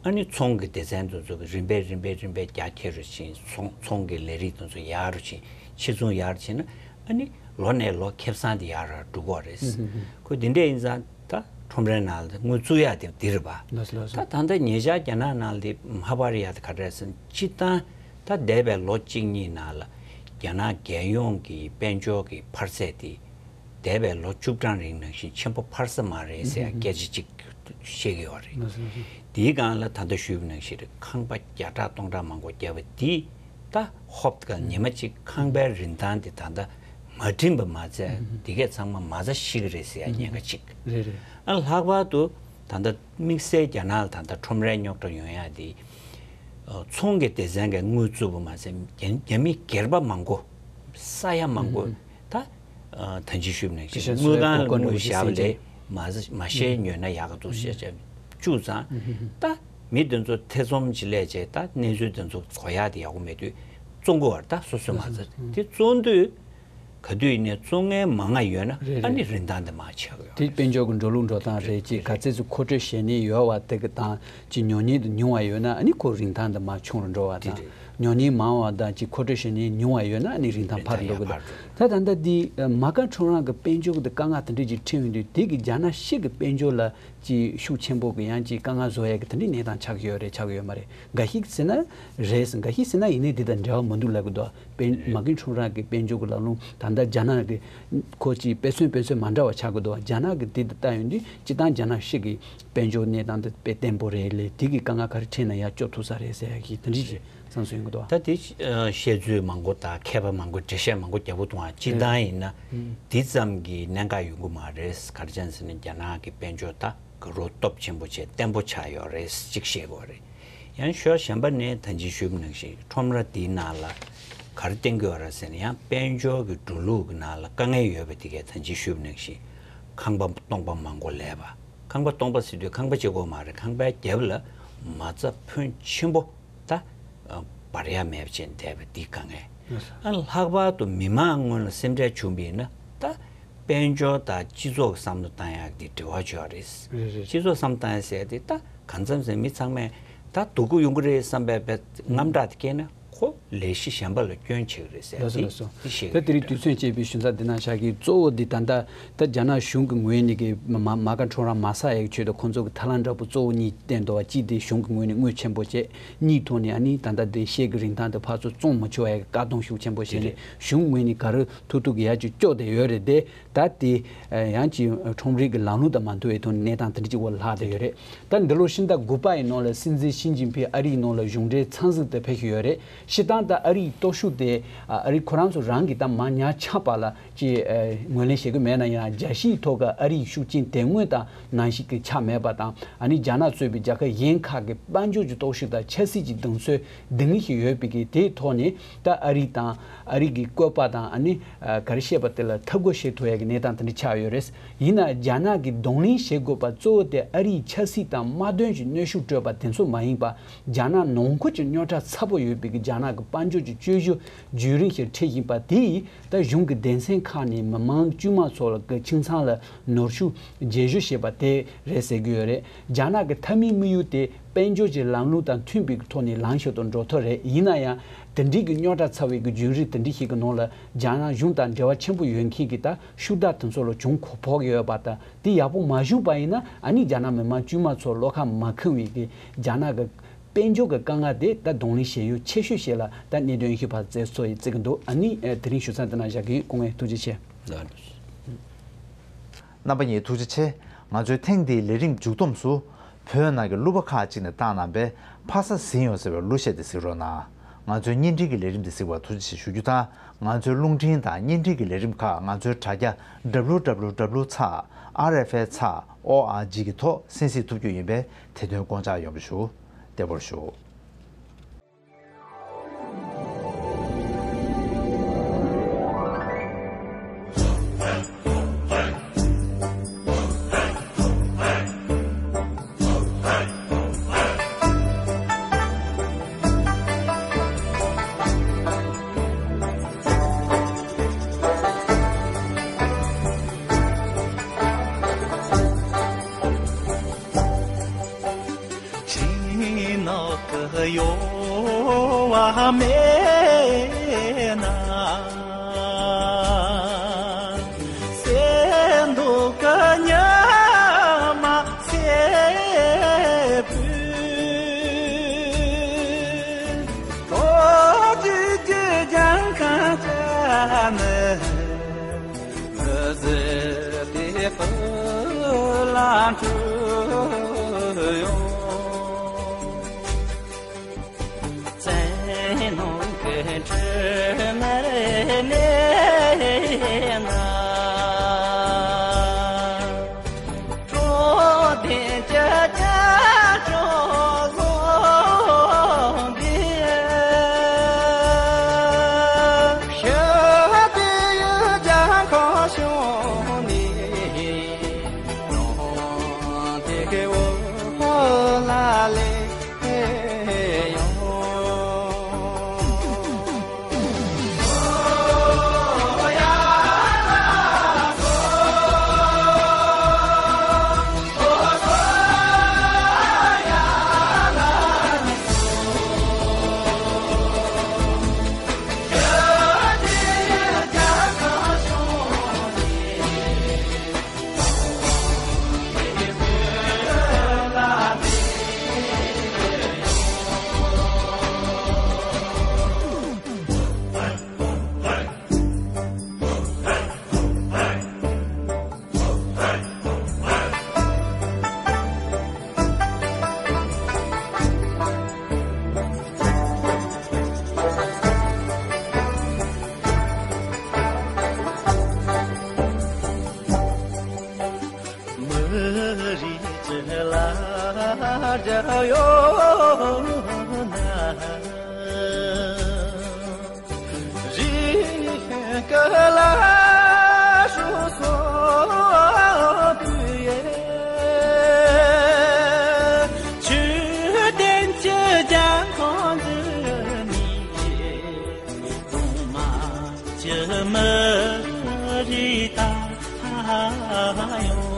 ཨ་ནི་ཚོང་གི་སྡེ་ཚན་དེ་ཚོ་གི་རིམ་པས་རིམ་པས་རིམ་པས་རྒྱ་ཁྱེར་རུ་ཕྱིན། ཚོང་ཚོང་གི་ལས་རིགས་དེ་ཚོ་ཡག་རུ་ཕྱིན། ཕྱིར་ཚོང་ཡག་རུ་ཕྱིན་ན་ཨ་ནི་ལོ་ནས་ལོ་ཁེ་བཟང་དེ་ཡག་རུ་འགྲོ་གི་རེད། ཁོ་འདི་འདྲས་ཡིན་ཙང་ད་ཁྲོམ་རའི་ནང་ལ་དངུལ་བཙུགས་ཡག་དེ་འདི་རེད་པ། ལགས་སོ་ལགས་སོ། ད་ད་ལྟ་ཉེ་ཆར་རྒྱ་ནག་ནང་ལ་དེ་ཧ་པ་རི་ཡ་དེ་ག་རེ་རེད་ཟེར་ན་སྤྱིར་བཏང་། ད་འདས་པའི་ལོ་གཅིག་གཉིས་ནང་ལ་རྒྱ་ནག་རྒྱལ་ཡོངས་ཀྱི་དཔལ་འབྱོར་གྱི་འཕར་ཚད་དེ་འདས་པའི་ལོ་བཅུ་གྲངས་རིང་ནང་བཞིན་ཆེན་པོ་འཕར་ས་མ་རེད་ཟེར་ཡ་སྐད་ཆ་གཅིག་བཤད་ཀྱི་ཡོད་རེད། དེའི་སྒང་ལ་ད་ལྟ་ཞུས་པ་ནང་བཞིན་རེད། ཁང་པ་བརྒྱ་ཕྲག་སྟོང་ཕྲག་མང་པོ་བརྒྱབ་པ་དེ་ད་ཧོབ་ཏེ་ཉི་མ་གཅིག་ཁང་པའི་རིན་ཐང་དེ་ད་ལྟ་མ་བྲིས་པ་མ་ཚད་དེ་གས་ཚང་མ་མ་རྩ་ཤི་གི་རེད་ཟེར་ཡ་ཉེན་ཁ་གཅིག་རེད་རེད། ཨ་ལྷག་པར་དུ་ད་ལྟ་དམིགས་བསལ་རྒྱ་ནག་ལ་ད་ལྟ་ཁྲོམ་རའི་རྙོག་དྲ་ཡོང་ཡ་དེ། ཚོང་གི་སྡེ་ཚན་གྱི་དངུལ་བཙུགས་པ་མ་ཟད་རྒྱ་རྒྱ་མི་སྒེར་པ་མང་པོ་ས་ཡ་མང་པོ་ད་ད་ཅི་ཞུས་ནས་ཞིག་དངུལ་ཁང་ལ་དངུལ་བཞག་པ་ལས་མ་ཟད་མ་ཤེས་ཉོས་ན་ཡག་ག་འདུག་ཟེར་བྱས་བཅུག་ཙང་ད་མི་དེ་ཚོ་ཐེ་ཚོམ་ཅིག་སླེབས་བྱས་ད་གནས་ཚུལ་དེ་ཚོ་གོ་ཡག་དེ་ཡག་པོ་མེད་དུས་བཙོང་གི་བར་ད་སོ་སོས་མ་ཟད་དེ་བཙོང་དུས། ག་དུས་ནས་བཙོང་མཁན་མང་ང་ཡོད་ན་རེད་ཨ་ནི་རེད། རིན་ཐང་དེ་མར་ཆག་གི་ཡོད་དེ་རེད། དཔལ་འབྱོར་གྱི་འགྲོ་ལུགས་འགྲོ་སྟངས་རེད། ཅེས་ག་ཚད་ཅིག་མཁོ་སྤྲོད་བྱེད་ནི་ཡོད་པ་དེ་གི་དང་ཅིག་ཉོ་མཁན་དེ་ཉུང་བ་ཡོད་ན་ཨ་ནི་ཁོ་རིན་ཐང་དེ་མར་ཆུང་རུ་འགྲོ་བ་དེ་དང་རེད། ཉོ་མཁན་མང་བ་དང་ཅིག་མཁོ་སྤྲོད་བྱེད་མཁན་ཉུང་བ་ཡོད་ན་ཨ་ནི་རིན་ཐང་འཕར་འགྲོ་གི་འདུག་རིན་ཐང་ཡར་འཕར་འགྲོ། ད་ད་ལྟ་འདི་མ་རྐང་ཁྲོམ་ར་གི་དཔལ་འབྱོར་གྱི་དཀའ་ངལ་དེ་འདྲ་ཅིག་འཕྲད་ཡོང་དུས་དེ་གི་རྒྱ་ནག་ཕྱི་གི་དཔལ་འབྱོར་ལ་ཅིག་ཤུགས་ཆེན་པོ་གི་ཡང་ཅིག་དཀའ་ངལ་བཟོ་ཡ་གི་དེ་འདྲའི་གནས་སྟངས་ཆགས་ཀྱི་ཡོད་རེད་ཆགས་ཀྱི་ཡོད་མ་རེད། འགའ་ཞིག་ཟེར་ན་རེད། འགའ་ཞིག་ཟེར་ན་ཡིན་ནའི་འདི་དང་འབྲེལ་བ་མི་འདུག་ལབ་ཀྱི་འདུག་དཔལ་མ་རྐང་ཁྲོམ་ར་གི་དཔལ་འབྱོར་གྱི་ལམ་ལུགས་ད་ལྟ་རྒྱ་ནག་གི་ཁོ་ཅིག་དཔེ་མཚོན་དཔེ་མཚོན་མ་འདྲ་བ་ཆགས་ཀྱི་འདུག་རྒྱ་ནག་གི་འདི་ལྟ་ཡོང་དུས་སྤྱིར་བཏང་རྒྱ་ནག་ཕྱི་གི་དཔལ་འབྱོར་གནས་སྟངས་འདི་དཔེ་བརྟན་པོ་རེད་ལས་འདི་གི་དཀའ་ངལ་ག་རེ་འཕྲད་ན་ཡང་སྐྱོབ་ཐུབ་ས་རེད་ཟེར་ཡ་གི་དེ་འདྲ་ཞིག་བསམ་ཚུལ་ཡོང་གི་འདུག་ད་དེ་བཤད་ཚུལ་མང་པོ་དང་མཁས་པ་མང་པོ་འགྲེལ་བཤད་མང་པོ་རྒྱག་པོ་འདུག་ཨ། སྤྱིར་བཏང་ཡིན་ན་འདི་ཙམ་གྱི་གནད་འགག་ཡོང་གི་མ་རེད། ག་རེ་བྱས་ཟེར་ན་རྒྱ་ནག་གི་དཔལ་འབྱོར་ད་ག་རོ་སྟོབས་ཆེན་པོ་བྱས་བརྟན་པོ་ཆགས་ཡོད་རེད་ཅིག་བཤད་དགོས་རེད། ཡང་ཞོར་གཞན་པ་ནས་ད་ཅི་ཞུས་པ་ནང་བཞིན་ཁྲོམ་ར་འདིའི་ནང་ལ་ག་རེ་བསྟན་གྱི་ཡོད་རེད་ཟེར་ན་ཡང་དཔལ་འབྱོར་གྱི་འགྲོ་ལུགས་ཀྱི་ནང་ལ་དཀའ་ངལ་ཡོད་པ་དེ་གས་ད་ཅི་ཞུས་པ་ནང་བཞིན་ཁང་པ་སྟོང་པ་མང་པོ་ལས་པ། ཁང་པ་སྟོང་པ་ཟེར་དུས་ཁང་པ་གཅིག་པོ་མ་རེད། ཁང་པའི་རྒྱབ་ལ་མ་རྩ་ཕོན་ཆེན་པོ་ད་འབར་ཡ་མེད་པ་བྱས་བསྡད་པ་འདི་དཀའ་ངལ། ཨ་ལྷག་པར་དུ་མི་མང་སྔོན་ལ་སེམས་ཁྲལ་བྱུང་བ་ཡིན་ན་ད་དཔལ་འབྱོར་དང་སྤྱི་ཚོགས་ཀྱི་བསམ་བློ་བཏང་ཡག་འདི་འབྲེལ་བ་ཆོད་རེད། རེད་རེད། སྤྱི་ཚོགས་བསམ་བློ་བཏང་ཡག་ཟེར་དེ་ད་གང་འཚམ་ཟེར་མི་ཚང་མས་ད་སྡུག་པོ་ཡོང་གི་རེད་བསམ་པའི་དངངས་སྐྲག་དེ་སྐྱེས་ན། ཁོ་ལས་གཞི་གཞན་པ་ལ་སྐྱོན་བྱེད་ཀྱི་རེད་ཟེར། ལགས་སོ་ལགས་སོ། དེ་ཤེས་ཀྱི་ད་དེ་རིང་རེད། དུས་ཚོད་སྤྱད་པའི་ཞུ་ཚགས་འདི་ནང་བཞག་གི་གཙོ་བོ་འདི་ད་ལྟ་ད་རྒྱ་ནག་གཞུང་གི་ངོས་ནས་ཀྱི་མ་མ་མ་རྐང་ཁྲོམ་ར་མ་ཟ་ཡག་ཆེད་དུ་ཁོང་ཚོ་གི་ཐབས་ལམ་འདྲ་པོ་གཙོ་བོ་གཉིས་བསྟན་འདུག་བ། གཅིག་དེ་གཞུང་གི་ངོས་ནས་དངུལ་ཆེན་པོ་བྱས། གཉིས་ཐོག་ནས་ཨ་ནི་ད་ལྟ་དེ་ཤེལ་གྱི་རིན་ཐང་དེ་ཕར་ཚུར་བཙོང་མ་ཆོག་ཡག་གི་བཀག་སྡོམ་ཤུགས་ཆེན་པོ་བྱས་ནས་གཞུང་ངོས་ནས་ག་རེ་ཐུབ་ཐུབ་ཀྱི་ཡར་ཅིག་སྐྱོར་བསྡད་ཡོད་རེད་དེ། ད་དེ་ཡང་ཅིག་ཁྲོམ་རའི་གི་ལམ་ལུགས་དང་མ་མཐུན་པའི་ཐོག་ནས་གནས་སྟངས་དེ་འདྲ་ཅིག་འོག་ལྷག་བསྡད་ཡོད་རེད། ད་འདི་ལོ་ཕྱི་ཟླ་དགུ་པ་ཡི་ནང་ལ་སྲིད་འཛིན་ཞི་ཅིན་ཕིང་ཨ་རིའི་ནང་ལ་གཞུང་འབྲེལ་འཚམས་གཟིགས་དེ་ཕེབས་ཀྱི་ཡོད་རེད། སྤྱིར་བཏང་ད་ཨ་རིའི་སྟོབས་ཤུགས་དེ་ཨ་རི་ཁོ་རང་ཚོ་རང་གིས་ད་མར་ཉར་ཆག་པ་ལ་ཅིག་ངོས་ལེན་བྱེད་ཀྱི་མེད་ན་ཡང་རྒྱལ་སྤྱིའི་ཐོག་གི་ཨ་རིའི་ཤུགས་རྐྱེན་དེ་སྔོན་དང་ནང་བཞིན་གྱི་ཆགས་མེད་པ་དང་ཨ་ནི་རྒྱ་ནག་གཙོས་པའི་རྒྱལ་ཁབ་གཞན་ཁག་གི་དཔལ་འབྱོར་གྱི་སྟོབས་ཤུགས་དང་ཆབ་སྲིད་ཀྱི་གདེང་ཚོད་འདི་ངེས་ཤིག་ཡོད་པའི་གི་དེའི་ཐོག་ནས་ད་ཨ་རི་དང་ཨ་རི་གི་བཀོད་པ་དང་ཨ་ནི་ག་རེ་བཤད་པ་དེ་ལ་འཐབ་རྒོལ་བྱེད་ཐུབ་ཡག་གི་གནས་སྟངས་དེ་འདྲ་ཆགས་ཡོད་རེད། ཡིན་ན་རྒྱ་ནག་གིས་གདོང་ལེན་བྱེད་དགོས་པ་གཙོ་བོ་དེ་ཨ་རིའི་ཆབ་སྲིད་དང་དམག་དོན་གྱི་གནོན་ཤུགས་སྤྲོད་པ་དེ་ཚོ་མ་ཡིན་པ། རྒྱ་ནག་ནང་ཁུལ་གྱི་རྙོག་དྲ་ཚ་པོ་ཡོད་པའི་གི་རྒྱ་ནག་གི་དཔལ་འབྱོར་གྱི་བཅོས་བསྒྱུར་བརྒྱུད་རིམ་ཞིག་འཁྲིད་བཞིན་པ་དེ་ཡིས་ད་གཞུང་གི་སྡེ་ཚན་ཁག་ནས་མི་མང་དཀྱུས་མ་ཚོ་ལ་གི་ཁྱིམ་ཚང་ལ་ནོར་ཤུགས་རྒྱས་ཞུ་བྱེད་པ་དེ་རེད་ཟེར་གྱི་ཡོད་རེད། རྒྱ་ནག་གི་མཐའ་མའི་དམིགས་ཡུལ་དེ་དཔལ་འབྱོར་གྱི་ལམ་ལུགས་དང་མཐུན་པའི་གི་ཐོག་ནས་ལངས་ཞོར་དུ་འགྲོ་ཐབས་རེད། ཡིན་ན་ཡང་དེ་འདྲའི་གི་རྙོག་དྲ་ཚ་བའི་གི་བརྒྱུད་རིམ་དེ་འདྲ་ཞིག་གི་ནང་ལ་རྒྱ་ནག་གཞུང་དང་འབྲེལ་བ་ཆེན་པོ་ཡོད་མཁན་གྱི་ད་ཤུགས་དྲག་དེ་ཚོ་ལ་གྱོང་གོ་ཕོག་ཡོད་པ་དང་། དེ་ཡག་པོ་མ་བྱུང་པ་ཡིན་ན་ཨ་ནི་རྒྱ་ནག་མི་དམངས་དཀྱུས་མ་ཚོ་བློ་ཁ་མ་ཁེངས་པའི་གི་རྒྱ་ནག་གི་དཔལ་འབྱོར་གི་དཀའ་ངལ་དེ་ད་གདོང་ལེན་བྱེད་ཡུལ་ཆེ་ཤོས་ཤིག་ལ་ད་གནད་དོན་ཡིན་ཤོས་ཕར་བཙལ་ཚོ་ཡིས་བརྩི་གི་འདུག་ཨ་ནི་དེ་རིང་ཞུ་མཚམས་འདི་ན་བཞག་གི་ཡིན། སྐུ་ངལ་ཐུགས་རྗེ་ཆེ། རྣམ་པ་གཉིས་ཐུགས་རྗེ་ཆེ། ང་ཚོའི་ཐེངས་འདིའི་ལས་རིམ་མཇུག་བསྡོམས་སུ། བོད་ནང་གི་གླུ་པ་ཁག་ཅིག་ནས་བཏང་གནང་པའི་ཕ་ས་ཟིན་ཡོད་ཟེར་བའི་གླུ་གཞས་དེ་གཟིགས་རོགས་གནང་། ང་ཚོའི་བརྙན་འཕྲིན་གྱི་ལས་རིམ་དེ་གཟིགས་པར་ཐུགས་རྗེ་ཆེ་ཞུ་རྒྱུ་དང་། ང་ཚོའི་རླུང་འཕྲིན་དང་བརྙན་འཕྲིན་གྱི་ལས་རིམ་ཁག་ང་ཚོའི་དྲ་རྒྱ་W W W ཚེག་R F A ཚེག O R G གི་ཐོག་གསན་གཟིགས་ཐུབ་རྒྱུ་ཡིན་པས་དེ་དོན་དགོངས་འཇགས་ཡོང་བ་ཞུ། བདེ་པོར་བཞུགས། ཁྱིམ་ནང་གི་ཡོལ་བ་མེད་ན། སེམས་སྡུག་གི་ཉི་མ་ཚེ་འཕོས། ལོ་རྒྱུས་ཀྱི་རྒྱལ་ཁམས་ཀྱི་ནི། འདི་ཟེར་ཏེ་བུ་ལ་འཁྲུལ་ཡོང་། བཙན་ནོ་གི་འཁྲུལ་མེད་མེད་ན། འཕྲོད་བསྟེན་གྱི་རྒྱ་མཚོ་བཟུང་སྟེ། ཞི་བདེ་ཡི་རྒྱལ་ཁམས་བྱུང་ནས། ལོ་དེ་གི་འོག་ལ་ལས། མི་རིགས་སྤྱི་ལ་རྒྱལ་ཡོད་ན། རིགས་ཀྱི་ལ་ཤུགས་སོགས་དུས་ཡས། ཆོས་ལྡན་གྱི་རྒྱལ་ཁམས་འདི་ནས། གོང་མ་ཀྱི་མི་རིགས་དར་ཡོང་།